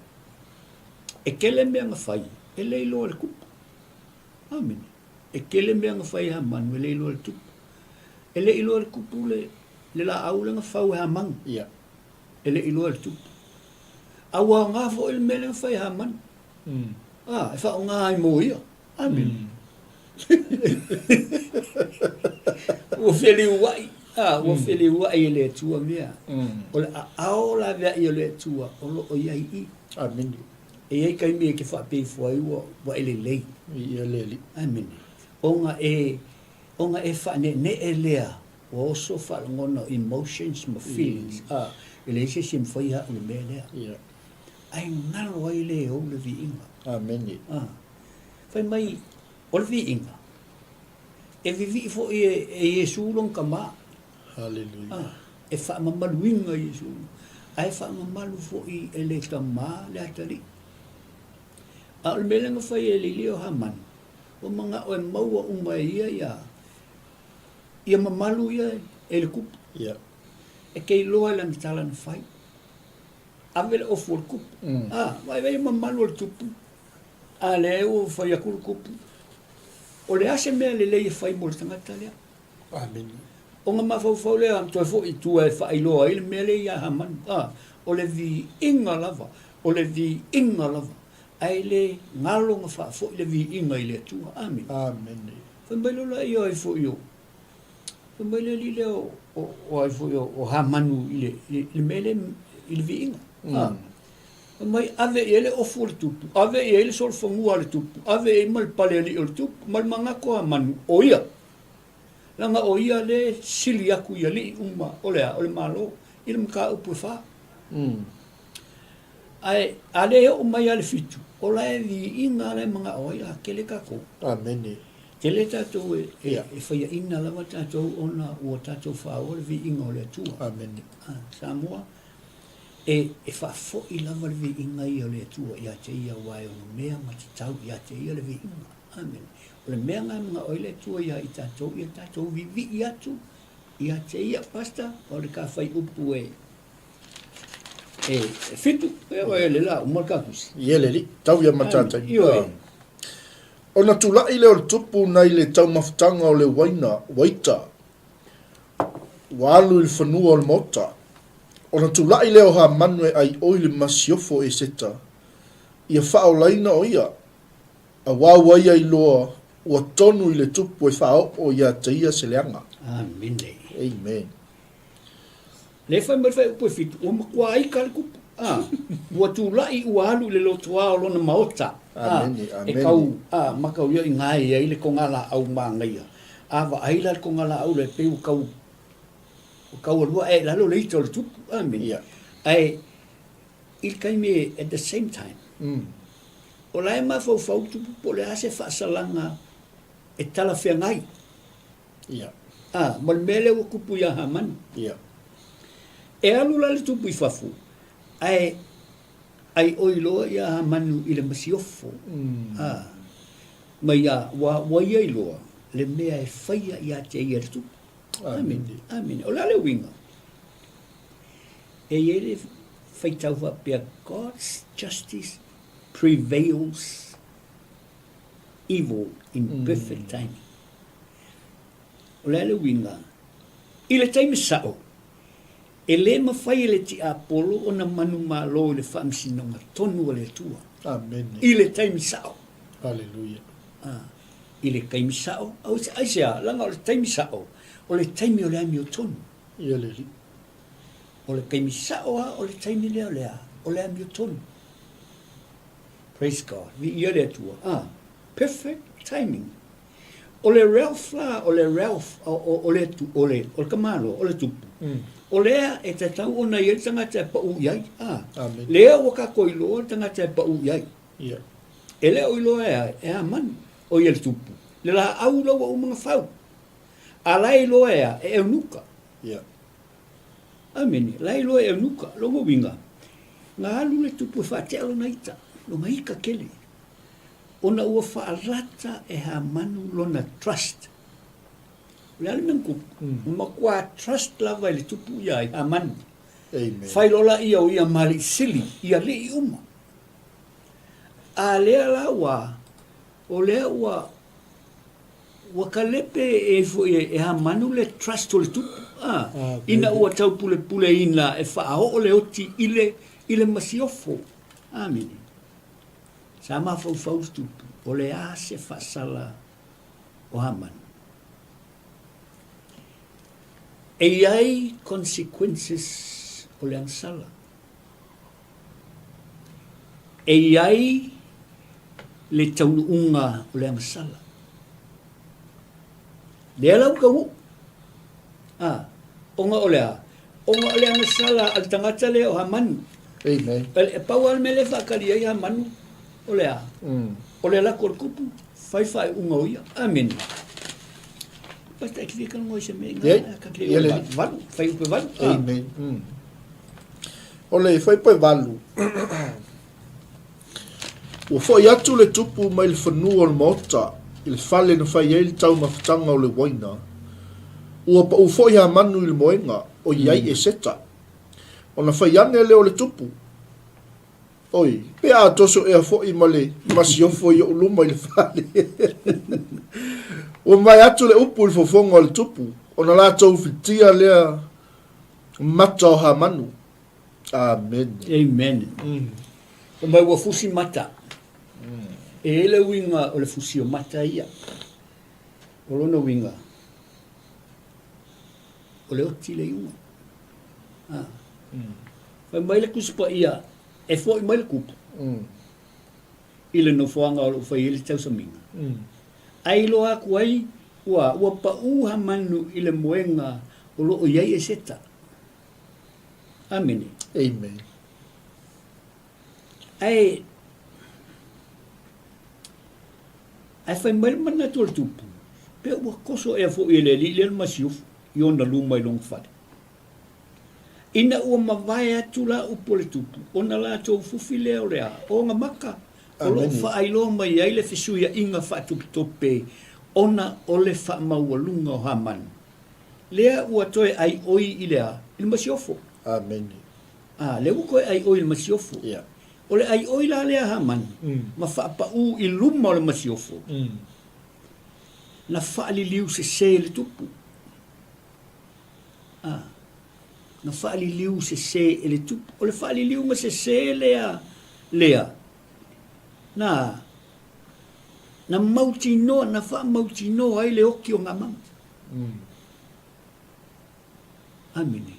E tele mea na fai, e le iloa e le tupu. Amene. E tele mea na fai e Hamanu e le iloa e le tupu. E le iloa e le tupu le, le laau lea na fau e Hamanu. Ia. E le iloa e le tupu. A ua aoga foi le mea lea na fai e Hamanu. A, e faaaoga ai mo ia. Amene. Ua feliuai, a, ua feliuai e le Atua mea. O le aao laveai o le Atua o lo o i ai i i. Amene. E i ai taimi e te faapea ifo ai ua, ua e lelei. Viia le Alii. Amene. Ona e, ona e faaneenee lea, ua oso faalogona o emotions ma feelings, a, e leai se isi e mafai au le mea lea. Ia. Ae galo ai le ou le viiga. Amene. A. Fai mai, o le viiga, e vivii foi e, e Iesu lona tama. Haleluia. A, e faamamaluina Iesu, ae faamamalu foi e le Tama le atalii. A o le mea lea na fai e Alii o Hamani, ua manao e maua uma e ia ia, ia mamalu ia e le kupu. Ia. E te iloa i lana tala na fai. Ave le ofu o le kupu. A, vaivai e mamalu o le tupu. A lea ua fai atu le kupu. O le a se mea lelei e fai mo le tagata lea? Amene. Ona mafaufau lea toe foi i tua e faailoa ai le mea lea ia Hamanu. A, o le viiga lava, o le viiga lava, ae le galo na faafoi le viiga i le Atua. Amene. Amene. Fai mai loa laia o ai foi o, fai mai le alii lea o, o, o ai foi o, o Hamanu i le, i le mea lea, i le viiga. A, fai mai ave i ai le ofu o le tupu, ave i ai le solofanua a le tupu, ave i ai ma le pale alii o le tupu, ma le manatu o Hamanu, o ia. Leaga o ia lea e sili atu i alii uma o le a? O le Malo i le mataupu e fa. Ae a le oo mai lava le fitu, o la e viiga la e manao ai a tele tatou. Amene. Tele tatou e, e, e faiaina lava tatou ona ua tatou faoa le viiga o le Atua. Amene. Samoa, e, e faafoi lava le viiga ia o le Atua ia te ia aua e ono mea ma tatau ia te ia le viiga. Amene. O le mea lena e manao ai le Atua ia i tatou, ia tatou vivii atu ia te ia. Pastor, o le ta fuaiupu e E fitu, e oe le la uma le tatou. Ia le alii, tau ia ma tatou. Ioe. Ona tulai lea o le tupu nai le taumafataga o le uaina, uaita, ua alu i le fanua o le maota. Ona tulai lea o Hamanu e ai oi le masiofo o Eseta, ia faaolaina o ia, auā ua ia iloa ua tonu i le tupu e faaoo ia te ia se leaga. Amene. Amen. Lea e fai mai le fuaiupu e fitu, ua matua ika le tupu, a, ua tulai ua alu i le lotoa o lona maota, a, e kau, a, makau ia i ina e i ai le togalaau manaia. A vaai la le togalaau lea, pei ua tau, ua tau alua ae i lalo le ita o le tupu, amene. Ae i le taimi at the same time, o la e mafaufau le tupu po o le a se faasalaga e talafeagai. Ia. A, ma le mea lea ua tupu iā Hamani. Ia. E alu la le tupu i fafo, ae ai oi loa iā Hamanu i le masiofo. Mm. A, ma ia, ua, ua ia iloa le mea e faia ia te ia le tupu. Amene. Amene. O le a le uiga? E i ai le faitau faapea, God's justice prevails evil in perfect timing. O le a le uiga? I le taimi sao, e le mafai e le tiapolo ona manumalo i le faamasinoga tonu a le Atua. Amene. I le taimi sao. Haleluia. Ah, i le taimi sao, aisea, leaga o le taimi sao, o le taimi o le amiotonu. Ia le Alii. O le taimi sao lava o le taimi lea o le a? O le amiotonu. Praise God. Viia le Atua. Ah, perfect timing. O le Ralph la, o le Ralph, o, o, o le, o le, o le tamaloa, o le tupu. Mm. O lea e tatau ona i ai le tagata e pau i ai. Ah, Amen. Lea ua tatou iloa le tagata e pau i ai. Yeah. E le o iloa e a, e Hamani, o ia le tupu. Le laau la ua uma ona fau. A la e iloa e a, e eunuka. Yeah. Amene, la e iloa e eunuka, lona uiga, na alu le tupu e faatea lona ita, lona ita tele, ona ua faalata e Hamanu lona trust. O le a le mea na tupu? Ua matua trust lava i le tupu ia i Hamanu. Amen. Fai loa laia o ia ma alii sili i alii uma. A lea la ua, o lea ua Ua kalepe e foi e Hamanu le trust o le tupu, a, ina ua taupulepuleina e faaoo le oti i le, i le masiofo. Amene. Sa mafaufau le tupu, o le a se faasala o Hamanu? E i ai consequences o le agasala. E i ai le taunuuga o le agasala. Lea la ua taunuu. A, ona o le a? Ona o le agasala a le tagata lea o Hamanu. Amen. E pau lava le mea lea e faatali ai Hamanu, o le a? O le lako o le tupu, fai faaiuga o ia. Amene. Pastor, e te fia talanoa i se mea ina, ka te le valu, fuaiupu e valu. Amen. Mm. O le fuaiupu e valu, Ua foi atu le tupu mai le fanua o le maota i le fale na fai ai le taumafataga o le uaina. Ua pau foi Hamanu i le moega o i ai Eseta. Ona fai ane lea o le tupu, Oi, pe a toso ea foi ma le masiofo i ou luma i le fale. Ua mae atu le upu i le fofoga o le tupu, ona latou fitia lea mata o Hamanu. Amene. Amen. Fai mai ua fusi mata. E i ai le uiga o le fusi o mata ia. O lona uiga, o le oti le iuga. Ah. Fai mai le Tusi Paia, e foi mai le tupu i le nofoaga o lo o fai ai le tausamiga. Ae iloa atu ai Ua, ua paʻū Hamanu i le moega o lo o i ai Eseta. Amene. Amen. Ae, ae fai mai le manatu o le tupu, pe ua koso ea foi e le alii lea le masiofo i ona luma i lona fale. Ina ua mavae atu la upu a le tupu, ona latou fufi lea o le a, o ona maka, o lo o faailoa mai ai le fesuiaiga faatopetope ona o le faamaualuga o Hamani. Lea ua toe aioi i le a? I le masiofo. Amene. A, lea ua toe aioi i le masiofo. Ia. O le aioi la lea a Hamani, ma faapaū i luma o le masiofo, na faaliliu sese e le tupu. A, na faaliliu sese e le tupu. O le faaliliuga sese lea, lea, na, na mautinoa, na faamautinoa ai le oki o Gamama. Amene.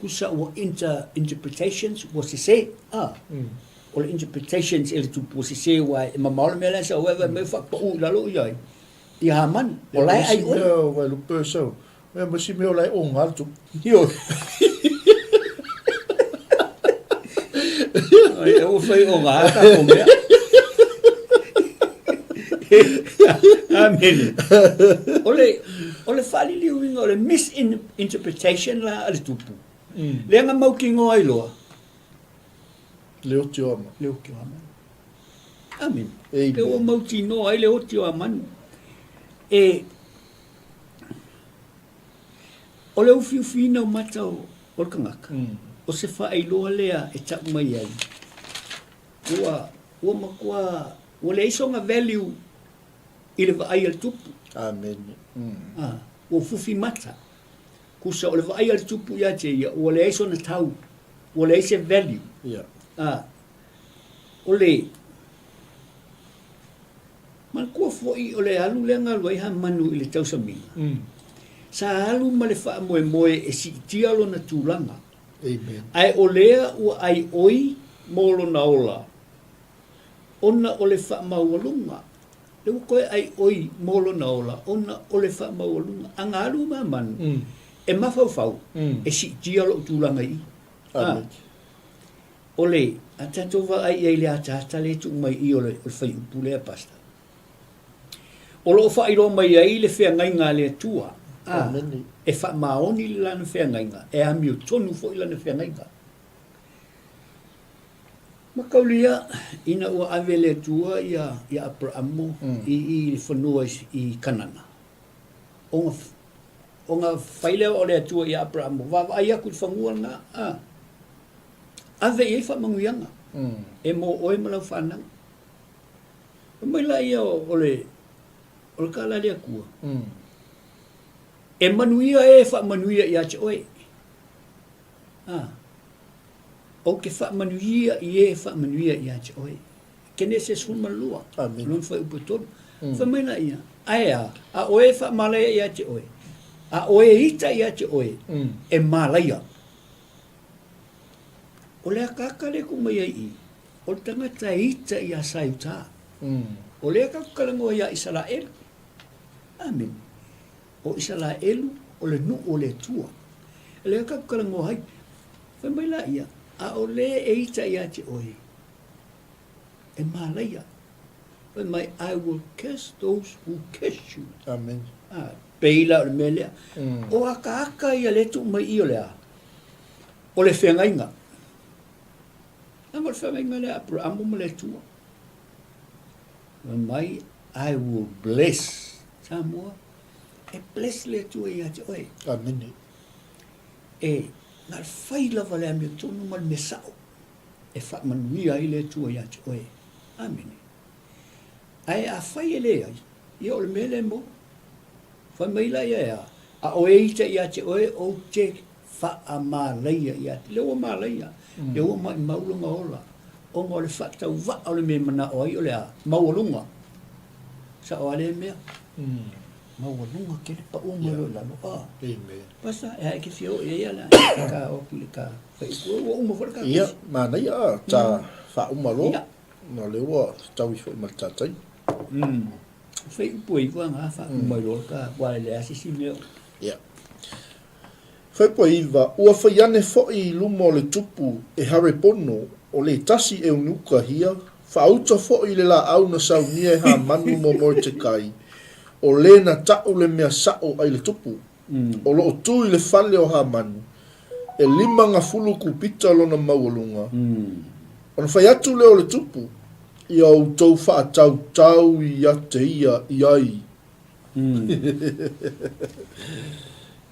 Tusa ua inter, interpretations ua sese. A, o le interpretations e le tupu ua sese aua e mamao le mea la e sau ai, fai mai faapau i lalo ia ai. Ia Hamani, o la e ai oe. Mea o Vailupe sau, mea ma si mea o la e oga le tupu. Ioe. Ai, e ua fai oga a tatou mea. Amene. O le, o le faaliliuina o le misinterpretation la a le tupu. Lea na mautinoa ai loa. Le oti o Hamani. Le oti o Hamani. Amene. Lea ua mautinoa ai le oti o Hamani. E, o le ufiufiina o mata o, o le tagata, o se faailoa lea e tau mai ai, ua, ua matua, ua leai sona value i le vaai a le tupu. Amene. A, ua fufi mata. Tusa o le vaai a le tupu ia te ia, ua leai sona tau, ua leai se value. Ia. A, o le manatua foi o le alu lea na alu ai Hamanu i le tausamiga, sa alu ma le faamoemoe e siitia lona tulaga. Amen. Ae o lea ua aioi mo lona ola, ona o le faamaualuga. Lea ua toe aioi mo lona ola, ona o le faamaualuga. A na alu ma Hamanu, e mafaufau e siitia lou tulaga i i. Amen. O le, a tatou vaai i ai i le ataata lea e tuu mai i i o le, o le fuaiupu lea, Pastor. O lo o faailoa mai ai le feagaiga a le Atua, a, Amene. e faamaoni le lana feagaiga, e amiotonu foi lana feagaiga. Mataulia, ina ua ave e le Atua ia, ia Aperamo i, i le fanua i, i Kanana, ona, ona fai lea o le Atua ia Aperamo, vaavaai atu i le fanua lena, a, Ave i ai faamanuiaga e mo oe ma lau fanau. Fai mai laia o le o le tala a le Atua, e manuia e e faamanuia ia te oe. A, ou te faamanuia i e e faamanuia ia te oe. Kenese 12, lona fuaiupu e 3. Fai mai laia, ae a, a oe e faamalaia ia te oe, a oe e ita ia te oe, e malaia. O le akaaka lea e tuu mai ai i i, o le tagata e ita iā Saiutā. O lea tatou talanoa iā Isaraelu. Amene. O Isaraelu o le nuu o le Atua. O lea tatou talanoa ai. Fai mai laia, a o le e ita ia te oe, e malaia. Fai mai, I will curse those who curse you. Amene. A, pei la o le mea lea. O akaaka ia lea e tuu mai i i o le a? O le feagaiga. Leaga o le feagaiga lea a Aperamo ma le Atua. Fai mai, I will bless Samoa. E bless le Atua ia te oe. Amene. E, na o le fai lava le amiotonu ma le mea sao e faamanuia ai le Atua ia te oe. Amene. Ae afai e leai, ia o le mea lea e maua. Fai mai laia e a? A o e ita ia te oe, ou te faamalaia ia te. Lea ua malaia, lea ua maimau lona ola, ona o le faatauvaa o le mea e manao ai o le a? Maualuga. Sao a lea mea? Maualuga tele pau mai loa i lalo. A. Amen. Pastor, e a e te fia oo i ai ala, ka oo atu i le ka fuaiupu. Ua uma foi le ka Ia, manaia a, ta faauma loa. Ia. O lea ua taui foi ma le tatai. Fai upu e iwa ngā whaaku mai loa ka wā e leai se isi mea. Ia. Fuaiupu e iva, Ua whai ane foʻi i luma o le tupu e Harepono, o le tasi eunuka hia, whaauta foʻi le laau na saunia e Hamanu mo Moretekai, o le na taʻu le mea saʻo ai le tupu, o loo tu i le fale o Hamanu, e 50 kupita lona maualuga. Ona fai atu lea o le tupu, Ia outou faatautau ia te ia i ai.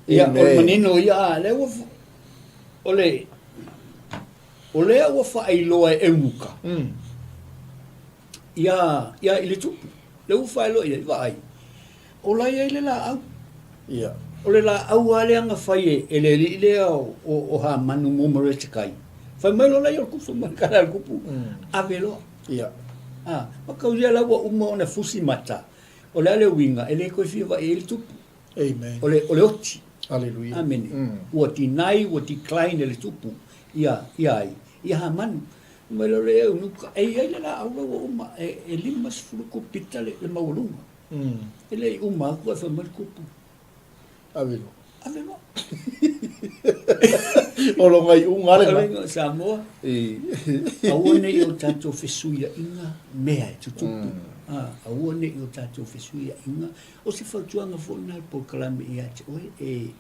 Ia, o le manino ia, a lea ua, o le, o lea ua faailoa e Eunuka, ia, ia i le tupu, lea ua faailoa i ai, vaai, o la e i ai le laau. Ia. O le laau lava lea na fai e, e le alii lea o, o, o Hamanu mo Moretekai. Fai mai loa lea o le kupu, fai mai le kala a le kupu, ave loa. Ia. A, ma kau ia la ua uma ona fusi mata. O le a le uiga, e le toe fia vaai ai le tupu. Amen. O le, o le oti. Hallelujah. Amene. Ua deny, ua decline e le tupu ia, ia ai, ia Hamanu. Mai loa lea e eunuka, e i ai le laau la ua uma, e, e 50 kupita le, le maualuga. E le i uma atu ae fai mai le tupu. Ave loa. Ave loa. O lona iuga lena. O lona iuga Samoa. Aua ne i o tatou fesuiaiga mea e tutupu. Aua ne i o tatou fesuiaiga. O se fautuaga foi lena i le polokalame ia te oe, e,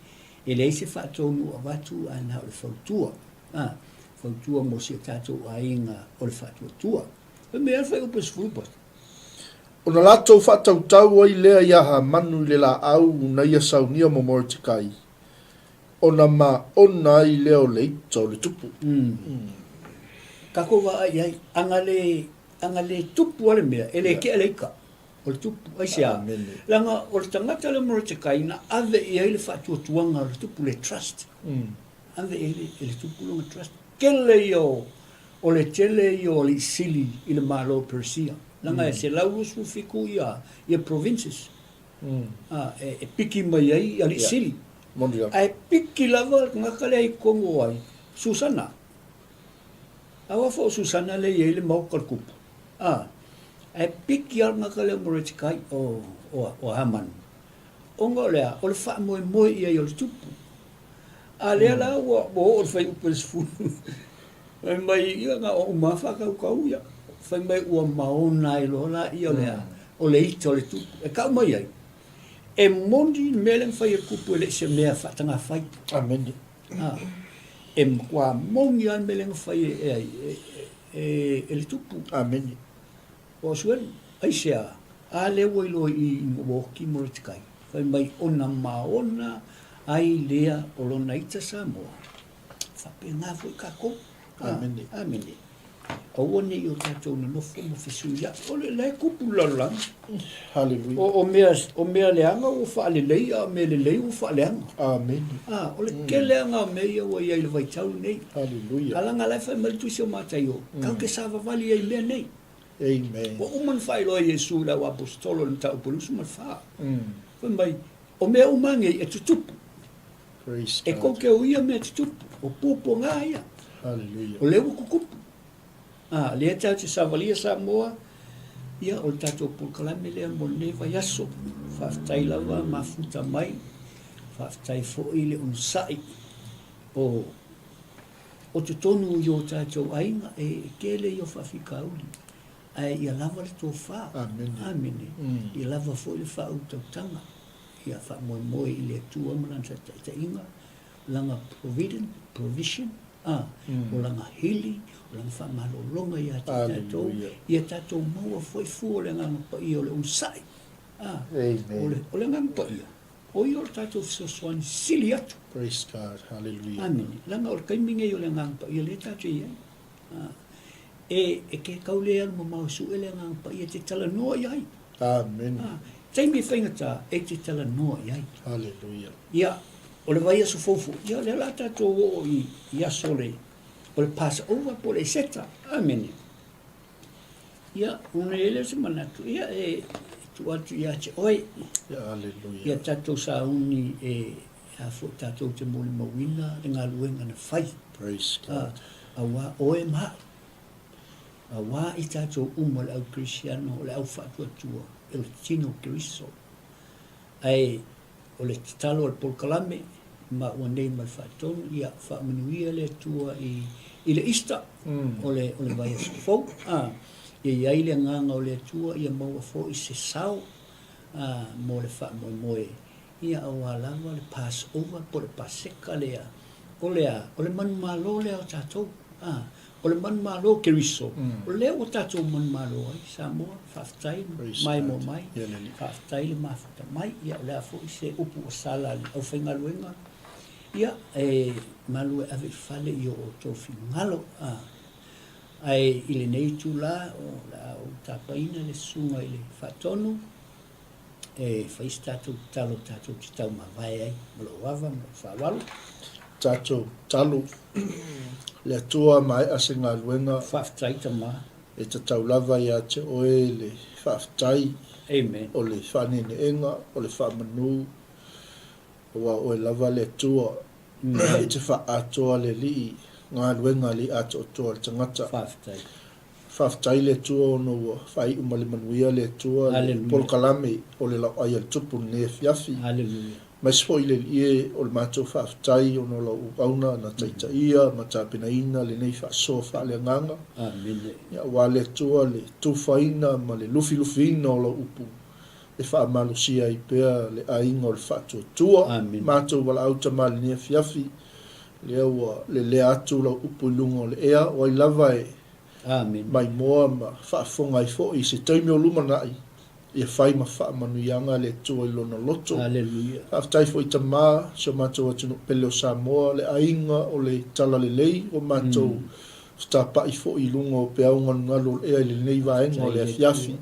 e leai se faatonu o avatu ae na o le fautua. Fautua mo si o tatou aiga o le faatuatua. Fai mai lava le fuaiupu e 10. Ona latou faatautau ai lea iā Hamanu i le laau na ia saunia mo Moretekai, ona maona ai lea o le ita o le tupu. Takou vaai i ai, ana le, ana le tupu a le mea, e le kea le ika o le tupu. Aisea? Leaga o le tagata lea o Moretekai na ave i ai le faatuatuaga o le tupu, le trust. Ave i ai le, e le tupu lona trust. Tele ia o, o le tele ia o alii sili i le Malo o Peresia, leaga e 127 ia, ia provinces, a, e, e piki mai ai alii sili. Ae piki lava le tagata lea i totonu o ai? Susana. Aua foi o Susana lea e i ai le maota o le tupu. A, ae piki lava le tagata lea o Moretekai, o, o, o Hamanu. Ona o le a? O le faamoemoe i ai o le tupu. A lea la ua oo le fuaiupu e 10, fai mai, ia na o uma lava faatautau ia. Fai mai ua maona ai loa laia o le a? O le ita o le tupu. E tau mai ai, e moni le mea lea na fai e le tupu e le i se mea faatagafai. Amene. A, e matua moni lava le mea lea na fai e, e, e, e le tupu. Amene. O Asuelu, aisea? A lea ua iloa i i ina ua oti Molotikai, fai mai ona maona ai lea o lona ita Samoa. Faapena foi tatou. Amene. Amene. Aua ne i o tatou nonofo ma fesuiaʻi. O le la e kupu le lalolagi. Hallelujah. O, o mea, o mea leaga ua faalelei, a o mea lelei ua faaleaga. Amene. A, o le kele aga o mea ia ua i ai i le vaitau lenei. Hallelujah. A leaga la e fai mai le Tusi o Mataio, tatou te savavali ai i mea nei. Amen. Ua uma ona faailoa e Iesu i le au aposetolo i le mataupu 24. Fai mai, o mea uma nei e tutupu. Praise E God. kou te o ia mea tutupu, o puapuaga ia. Hallelujah. O lea ua tutupu. A, lea tatou te savalia Samoa, ia o le tatou polokalame lea mo lenei vaiaso. Faafetai lava mafuta mai, faafetai foi le onosai o O totonu i o tatou aiga e tele ia o faafitauli, ae ia lava le tofa. Amene. Ia lava foi le faautautaga, ia faamoemoe i le Atua ma Lana taitaiga, Lana providence, provision, a, o Lana hili, o Lana faamalologa ia te tatou, ia tatou maua foi fua o le Agaga Paia o le onosai, a, o le, o le Agaga Paia. O ia o le tatou fesoasoani sili atu. Praise God. Hallelujah. Amene. Leaga o le taimi nei o le Agaga Paia lea tatou te i ai. E, e ke kau le alu mamao e suʻe le Agaga Paia e te talanoa i ai. Amene. Taimi e faigata e te talanoa i ai. Hallelujah. Ia, o le vaiaso fou foi, ia lea la tatou oo i, i aso o le, o le Passover po o le Eseta. Amene. Ia, ona i ai lea o se manatu, ia, e tuu atu ia te oe. Ia, aleluia. Ia tatou sauni e, a foi tatou te molimauina le galuega na fai. Praise God. A, auā oe ma au. Auā i tatou uma le au Kerisiano, o le au faatuatua. o le tino o Keriso. Ae o le tatalo a le polokalame maua nei ma le faatonu, ia faamanuia le Atua i, i le Easter o le, o le vaiaso fou. A, ia i ai le agaga o le Atua ia maua foi se sao a, mo le faamoemoe, ia aua lava le Passover po o le Paseka lea, o le a? O le manumalo lea o tatou. A, O le manumalo o Keriso, o lea ua tatou manumalo ai, Samoa, faafetai maimoa mai, faafetai le mafuta mai. Ia, o le a foi se upu ua sala a le aufaigaluega, ia, e malu e ave i fale i o outou finagalo. Ae i lenei itula, o le a ou tapaina le susuga i le Faatonu, e fai se tatou tatalo tatou te taumavae ai ma lou ava ma lou faaaloalo. Tatou tatalo, Le Atua maea se galuega. Faafetai tama. E tatau lava ia te oe le faafetai. Amen. O le faaneeneega, o le faamanu, aua o oe lava le Atua e te faaatoa le Alii galuega le atoatoa a le tagata. Faafetai. Faafetai le Atua ona ua faaiu ma le manuia le Atua le polokalame o le lauai a le Tupu i lenei afiafi. Aemaise foi le Alii e o le matou faafetai ona o lau auauna na taitaia ma tapenaina lenei faasoa faaleagaga. Aua le Atua le tufaina ma le lufilufiina o lau upu e faamalosia ai pea le aiga o le faatuatua. Matou valaau tama i lenei afiafi, lea ua lelea atu lau upu i luga o le ea, o ai lava e maimoa ma faafofoga ai foi i se taimi o lumanai, ia fai ma faamanuiaga le Atua i lona loto. Faafetai foi Tama, si o matou atunuu pele o Samoa, le aiga o le Talalelei, ua matou fetapa'i foi i luga o peau galugalu o le ea i lenei vaega o le afiafi.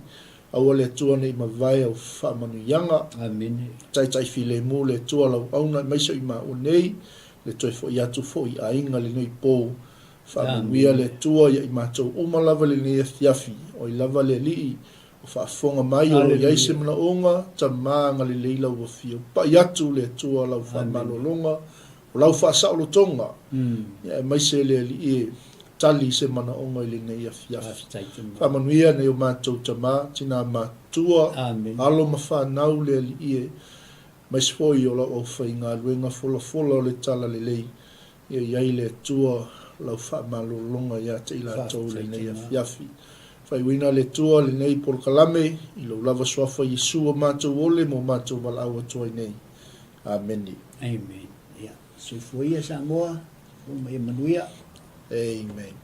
Aua le Atua ne i mavae au faamanuiaga. Taitai filemu le Atua lau auna aemaise o i maua nei, le toe foi atu foi i aiga lenei po. Faamanuia le Atua ia i matou uma lava lenei afiafi, oi lava le Alii o faafofoga mai o lo o i ai se manaoga, Tama agalelei lau afio, pai atu le Atua lau faamalologa, o lau faasaolotoga, ia aemaise le Alii e tali se manaoga i lenei afiafi. Faamanuia nei o matou tama, tina matutua, alo ma fanau le Alii e, aemaise foi o lau aufaigaluega folafola o le Talalelei, Ia i ai le Atua lau faamalologa ia te i latou i lenei afiafi. Faaiuina le Atua lenei polokalame i lou lava suafa Iesu o matou ole mo matou valaau atu ai nei. Amene. Amen. Ia, soifua ia Samoa, uma ia manuia. Amen.